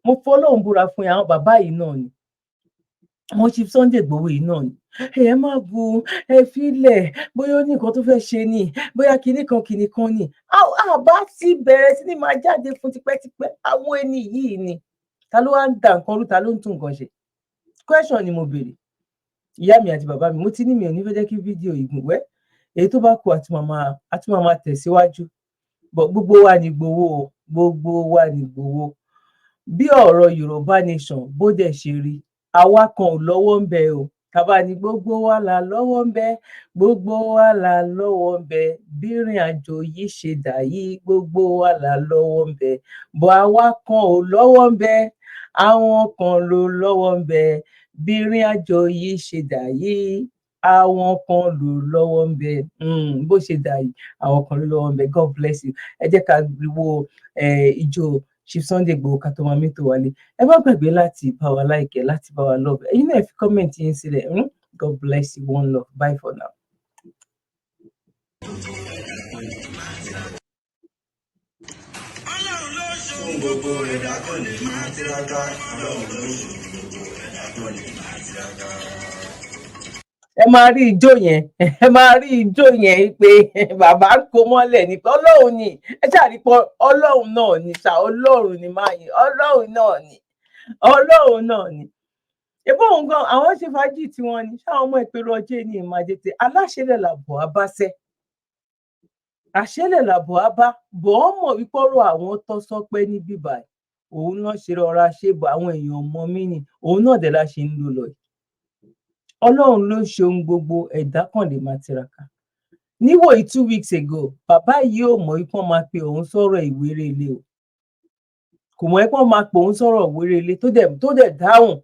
Mo fọlọ́run búra fún yín, àwọn bàbá yìí náà ni, àwọn Chief Sunday Igboho yìí náà ni. Ẹ má bu, ẹ filẹ̀, bóyá ó ní nǹkan tó fẹ́ ṣe ni, bóyá kinní kan kinní kan ni. Àbá ti bẹ̀rẹ̀ sí ní máa jáde fún tipẹ́tipẹ́. Àwọn ẹni yìí ni. Ta ló wá ń da nǹkan rú? Ta ló ń tún nǹkan ṣe? Question ni mo béèrè. Ìyá mi àti bàbá mi, mo ti ní mi ò ní fẹ́ jẹ́ kí fídíò yìí gùn wẹ́. Èyí tó bá kù, àti máa tẹ̀síwájú. But gbogbo wa ní Ìgbòho o, gbogbo wa ní Ìgbòho. Bí ọ̀rọ̀ Yorùbá nation bó dẹ̀ ṣe rí, àwa kan ò lọ́wọ́ ń bẹ o. Tàbá ní gbogbo wa là lọ́wọ́ ń bẹ, gbogbo wa là lọ́wọ́ ń bẹ. Bí ìrìn àjò yìí ṣe dà yìí, gbogbo wa là lọ́wọ́ ń bẹ, bọ́ àwa kan ò lọ́wọ́ ń bẹ, àwọn kan ló lọ́wọ́ ń bẹ. Bí ìrìn àjò yìí ṣe dà yìí, àwọn kan ló lọ́wọ́ ń bẹ. Bó ṣe dà yìí, àwọn kan ló lọ́wọ́ ń bẹ. God bless you. Ẹ jẹ́ ká wo ijó Chief Sunday Igboho ká tó máa mẹ́tò wálé. Ẹ má gbàgbé láti bá wa like, láti bá wa love. Ẹ̀yin náà, ẹ fi comment yín sílẹ̀. God bless you. One love. Bye for now. Gbogbo ẹ̀dá kan lè máa tiraka. Ọlọ́run ló ṣe gbogbo ẹ̀dá kan lè máa tiraka. Ẹ máa rí ijó yẹn, ẹ máa rí ijó yẹn pé bàbá ń kó mọ́lẹ̀ ní pé Ọlọ́run ni. Ẹ ṣáà rí pé Ọlọ́run náà ni ṣá, Ọlọ́run ni máa yìn, Ọlọ́run náà ni, Ọlọ́run náà ni. Ebó òun gan àwọn ṣe fàájì tiwọn ni ṣáwọn ọmọ ìpèrò ọjọ́ ní ìmàjètè aláṣẹlẹ̀ làbọ̀ abáṣẹ́ àṣẹlẹ̀ làbọ̀ abá bọ̀. Ọ́ mọ̀ wípé ọ̀rọ̀ àwọn tọ́ sọ́pẹ́ ní bíbá òun náà ṣe rọra ṣe bọ̀. Àwọn èèyàn mọ mí ni òun náà dẹ̀ la ṣe ń lò lọ yìí. Ọlọ́run ló ṣe ohun gbogbo, ẹ̀dá kan lè máa tiraka. Níwòyí 2 weeks ago, bàbá yìí ò mọ̀ wípé wọ́n máa pe òun sọ̀rọ̀ ìwéré ilé o. Kò mọ̀ wípé wọ́n máa pe òun sọ̀rọ̀ ìwéré ilé, tó dẹ̀ dáhùn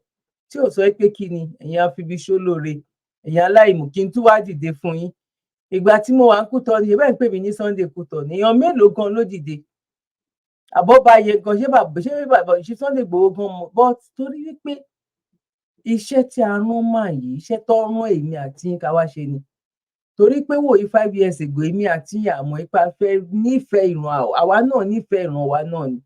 tí ò sọ pé kí ni ẹ̀yin afibiṣólóore, ẹ̀yin aláìmọ̀, kí n tún wá dìde fún yín. Ìgbà tí mo wà ń Kútọ́nù, ṣe bẹ́ẹ̀ ń pè mí ní Sunday Kútọ́nù, èèyàn mélòó gan ló dìde? Àbọ̀báyé gan, ṣé bàbá ṣe Sunday Igboho gan mọ̀? But torí wípé iṣẹ́ tí a rán máa yìí, iṣẹ́ tó rán èmi àti yín ká wá ṣe ni. Torí pé wòye 5 years ago, èmi àti yín àmọ́ ipa fẹ́ nífẹ̀ẹ́ ìran àwa náà, nífẹ̀ẹ́ ìran wa náà ni.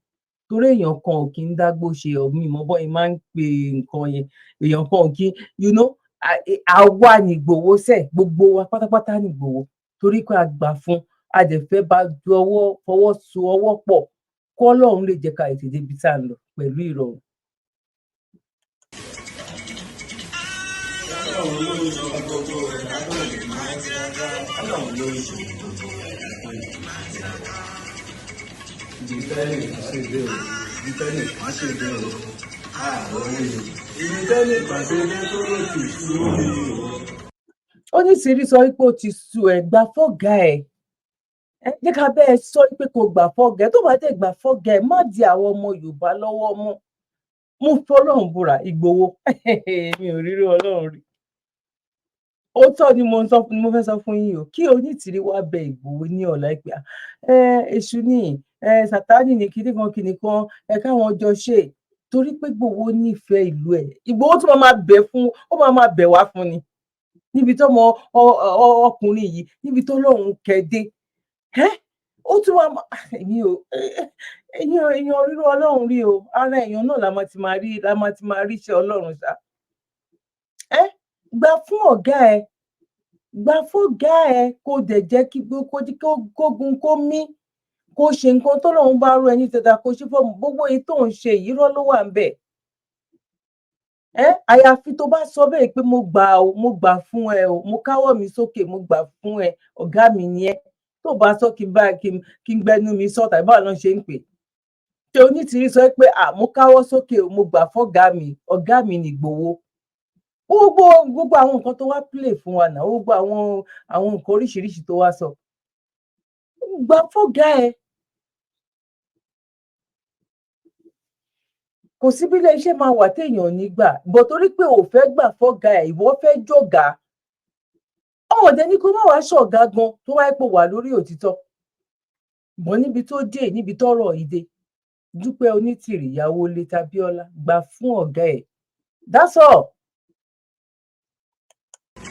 Torí èèyàn kan ò kí ń dágbó ṣe ọ̀mí ìmọ̀ bọ́ máa ń pe nǹkan yẹn. Èèyàn kan ò kí, àwa ní Ìgbòho sẹ̀, gbogbo wa pátápátá ní Ìgbòho, torí pé a gbà fún, a dẹ̀ fẹ́ bá ju ọwọ́ fọwọ́ so ọwọ́ pọ̀ kọ́ Ọlọ́run lè jẹ́ ká ètè débi tá à ń lọ pẹ̀lú ìrọ̀rùn. Ọlọ́run ló ń ṣe gbogbo ẹ̀dá tó lè máa tiraka. Ọlọ́run ló ń ṣe gbogbo ẹ̀dá tó lè máa tiraka. Ibi tẹ́nìkan ṣe dé o, ibi tẹ́nìkan ṣe dé o, ààrẹ ibi tẹ́nìkan ṣe dé tó ló ti sú mi o. Onítìrí sọ pé ó ti sú ẹ, gbà fọ́gà ẹ. Ẹ jẹ́ ká bẹ́ẹ̀ sọ pé kò gbà fọ́gà ẹ. Tó bá dẹ̀ gbà fọ́gà ẹ, má di àwọn ọmọ Yorùbá lọ́wọ́ mọ́. Mo fọlọ́run búra, Ìgbòho, mi ò rírú Ọlọ́run rí. Òótọ́ ni mo sọ, ni mo fẹ́ sọ fún yín o. Kí Onítìrí wá bẹ Ìgbòho ní ọ̀la pé ẹ èṣù ní ẹ, Sátánì ní kinní kan kinní kan ẹ, káwọn jọ ṣe, torí pé Ìgbòho nífẹ̀ẹ́ ìlú ẹ̀. Ìgbòho tó máa bẹ̀ fún, ó máa bẹ̀ wá fún ni níbi tọ́mọ ọkùnrin yìí, níbi tó lóun kẹ́dé ẹ́, ó tún wá èmi ò èèyàn rírú Ọlọ́run rí o. Ara èèyàn náà la máa ti máa rí iṣẹ́ Ọlọ́run ṣá. Ẹ gbà fún ọ̀gá ẹ, gbà fọ́gá ẹ, kó dẹ̀ jẹ́ kí kógun kó mí, kó ṣe nǹkan tọ́lọ́run bá rú ẹni dandan kó ṣe fọ́ọ̀mù. Gbogbo èyí tó ń ṣe yìí, irọ́ ló wà ń bẹ̀ ẹ. Àyàfi tó bá sọ bẹ́ẹ̀ pé mo gbà o, mo gbà fún ẹ o, mo káwọ́ mi sókè, mo gbà fún ẹ, ọ̀gá mi ni ẹ. Tó bá sọ kí n bá kí n gbẹnu mi sọ, tàbí báwo ló ń ṣe ń pè ṣé Onítìrí sọ pé à mo káwọ́ sókè o, mo gbà fọ́gá mi, ọ̀gá mi nìgbòho. Gbogbo àwọn nǹkan tó wá play fún wa náà, gbogbo àwọn nǹkan oríṣiríṣi tó wá sọ, gbà fọ́gá ẹ. Kò sí bí iléeṣẹ́ máa wà téèyàn ò ní gbà bọ̀, torí pé ò fẹ́ gbà fọ́gá ẹ̀, ìwọ fẹ́ jọ̀gá ọ̀hún dẹ ní kó má wàá ṣọ̀gá gan tó wáyé pé wà lórí òtítọ́ mọ́ níbi tó dé, níbi tọ́rọ̀ yìí dé. Dúpẹ́ Onítìrì, ìyàwó late Abíọ́lá, gbà fún ọ̀gá ẹ̀. That's all.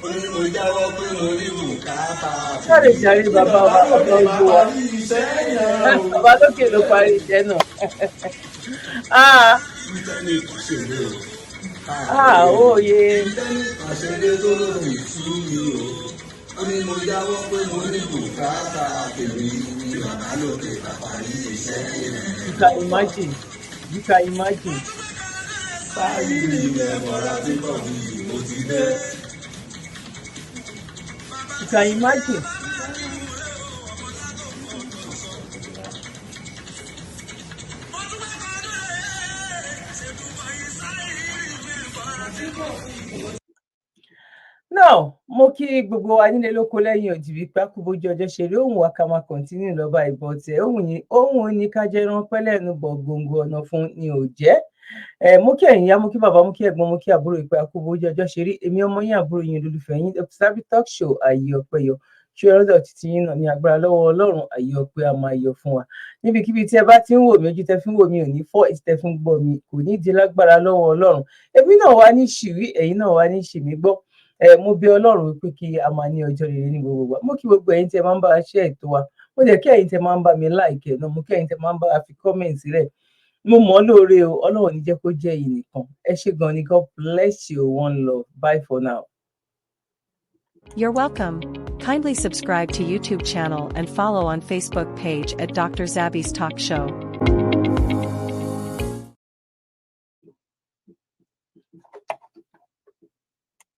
Ó ní mo jáwọ́ pé mo ní bùkátà. Sáré jàre, bàbá wa, ọ̀gá ojú wa, bàbá lókè ló parí iṣẹ́ náà. Ah, ah, òye. Àṣẹlẹ tó lóun sú mi o. Ó ní mo jáwọ́ pé mo ní bùkátà tèmi tí bàbá lókè bàbá rí iṣẹ́ yẹn. You can imagine, you can imagine. Báyìí ilẹ̀ mọ̀ra tí kò ní ìbò ti dé. You can imagine. Now, mo kí gbogbo wa nílé lóko lẹ́yìn òdì wípé a kú bójú ọjọ́ ṣe rí. Òun wa ká máa continue lọ́ba ìbọn tẹ̀ òun ní ká jẹ́ ránpẹ́ lẹ́nu bọ̀, gbòǹgbò ọ̀nà fún ni ò jẹ́ ẹ. Mo kí ẹ̀yin ìyá, mo kí bàbá, mo kí ẹ̀gbọ́n, mo kí àbúrò ìpè a kú bójú ọjọ́ ṣe rí. Èmi ọmọ yín, àbúrò yín, olólùfẹ́ yín, Dr. Zabby Talk Show. Ààyè ọpẹ́ yọ ṣé ọlọ́dọ̀ títí yín náà ní agbára lọ́wọ́ Ọlọ́run. Ààyè ọpẹ́ a máa yọ fún wa níbikíbi tí ẹ bá ti ń wò mí. Ojú tẹ fi ń wò mí ò ní fọ́, etí tẹ fi ń gbọ́ mi kò ní di lágbára lọ́wọ́ Ọlọ́run. Èmi náà wá ní ṣìwí, ẹ̀yin náà wá ní ṣìmí gbọ́. Ẹ mo bẹ̀ Ọlọ́run wípé kí a máa ní ọjọ́ rere ní gbogbo wa. Mo kí gbogbo ẹ̀yin tí ẹ máa ń bá wa ṣe ètò wa, mo dẹ̀ kí ẹ̀yin tí ẹ máa ń bá mi like ẹ̀ náà, mo kí ẹ̀yin tí ẹ máa ń bá wa fi comment sílẹ̀. Mo mọ̀ ọ́ lóore o. Ọlọ́run ní jẹ́ kó jẹ́ yìí nìkan. Ẹ ṣé gan ni. God bless you. One love. Bye for now. You're welcome. Kindly subscribe to YouTube channel and follow on Facebook page at Dr. Zabby's Talk Show.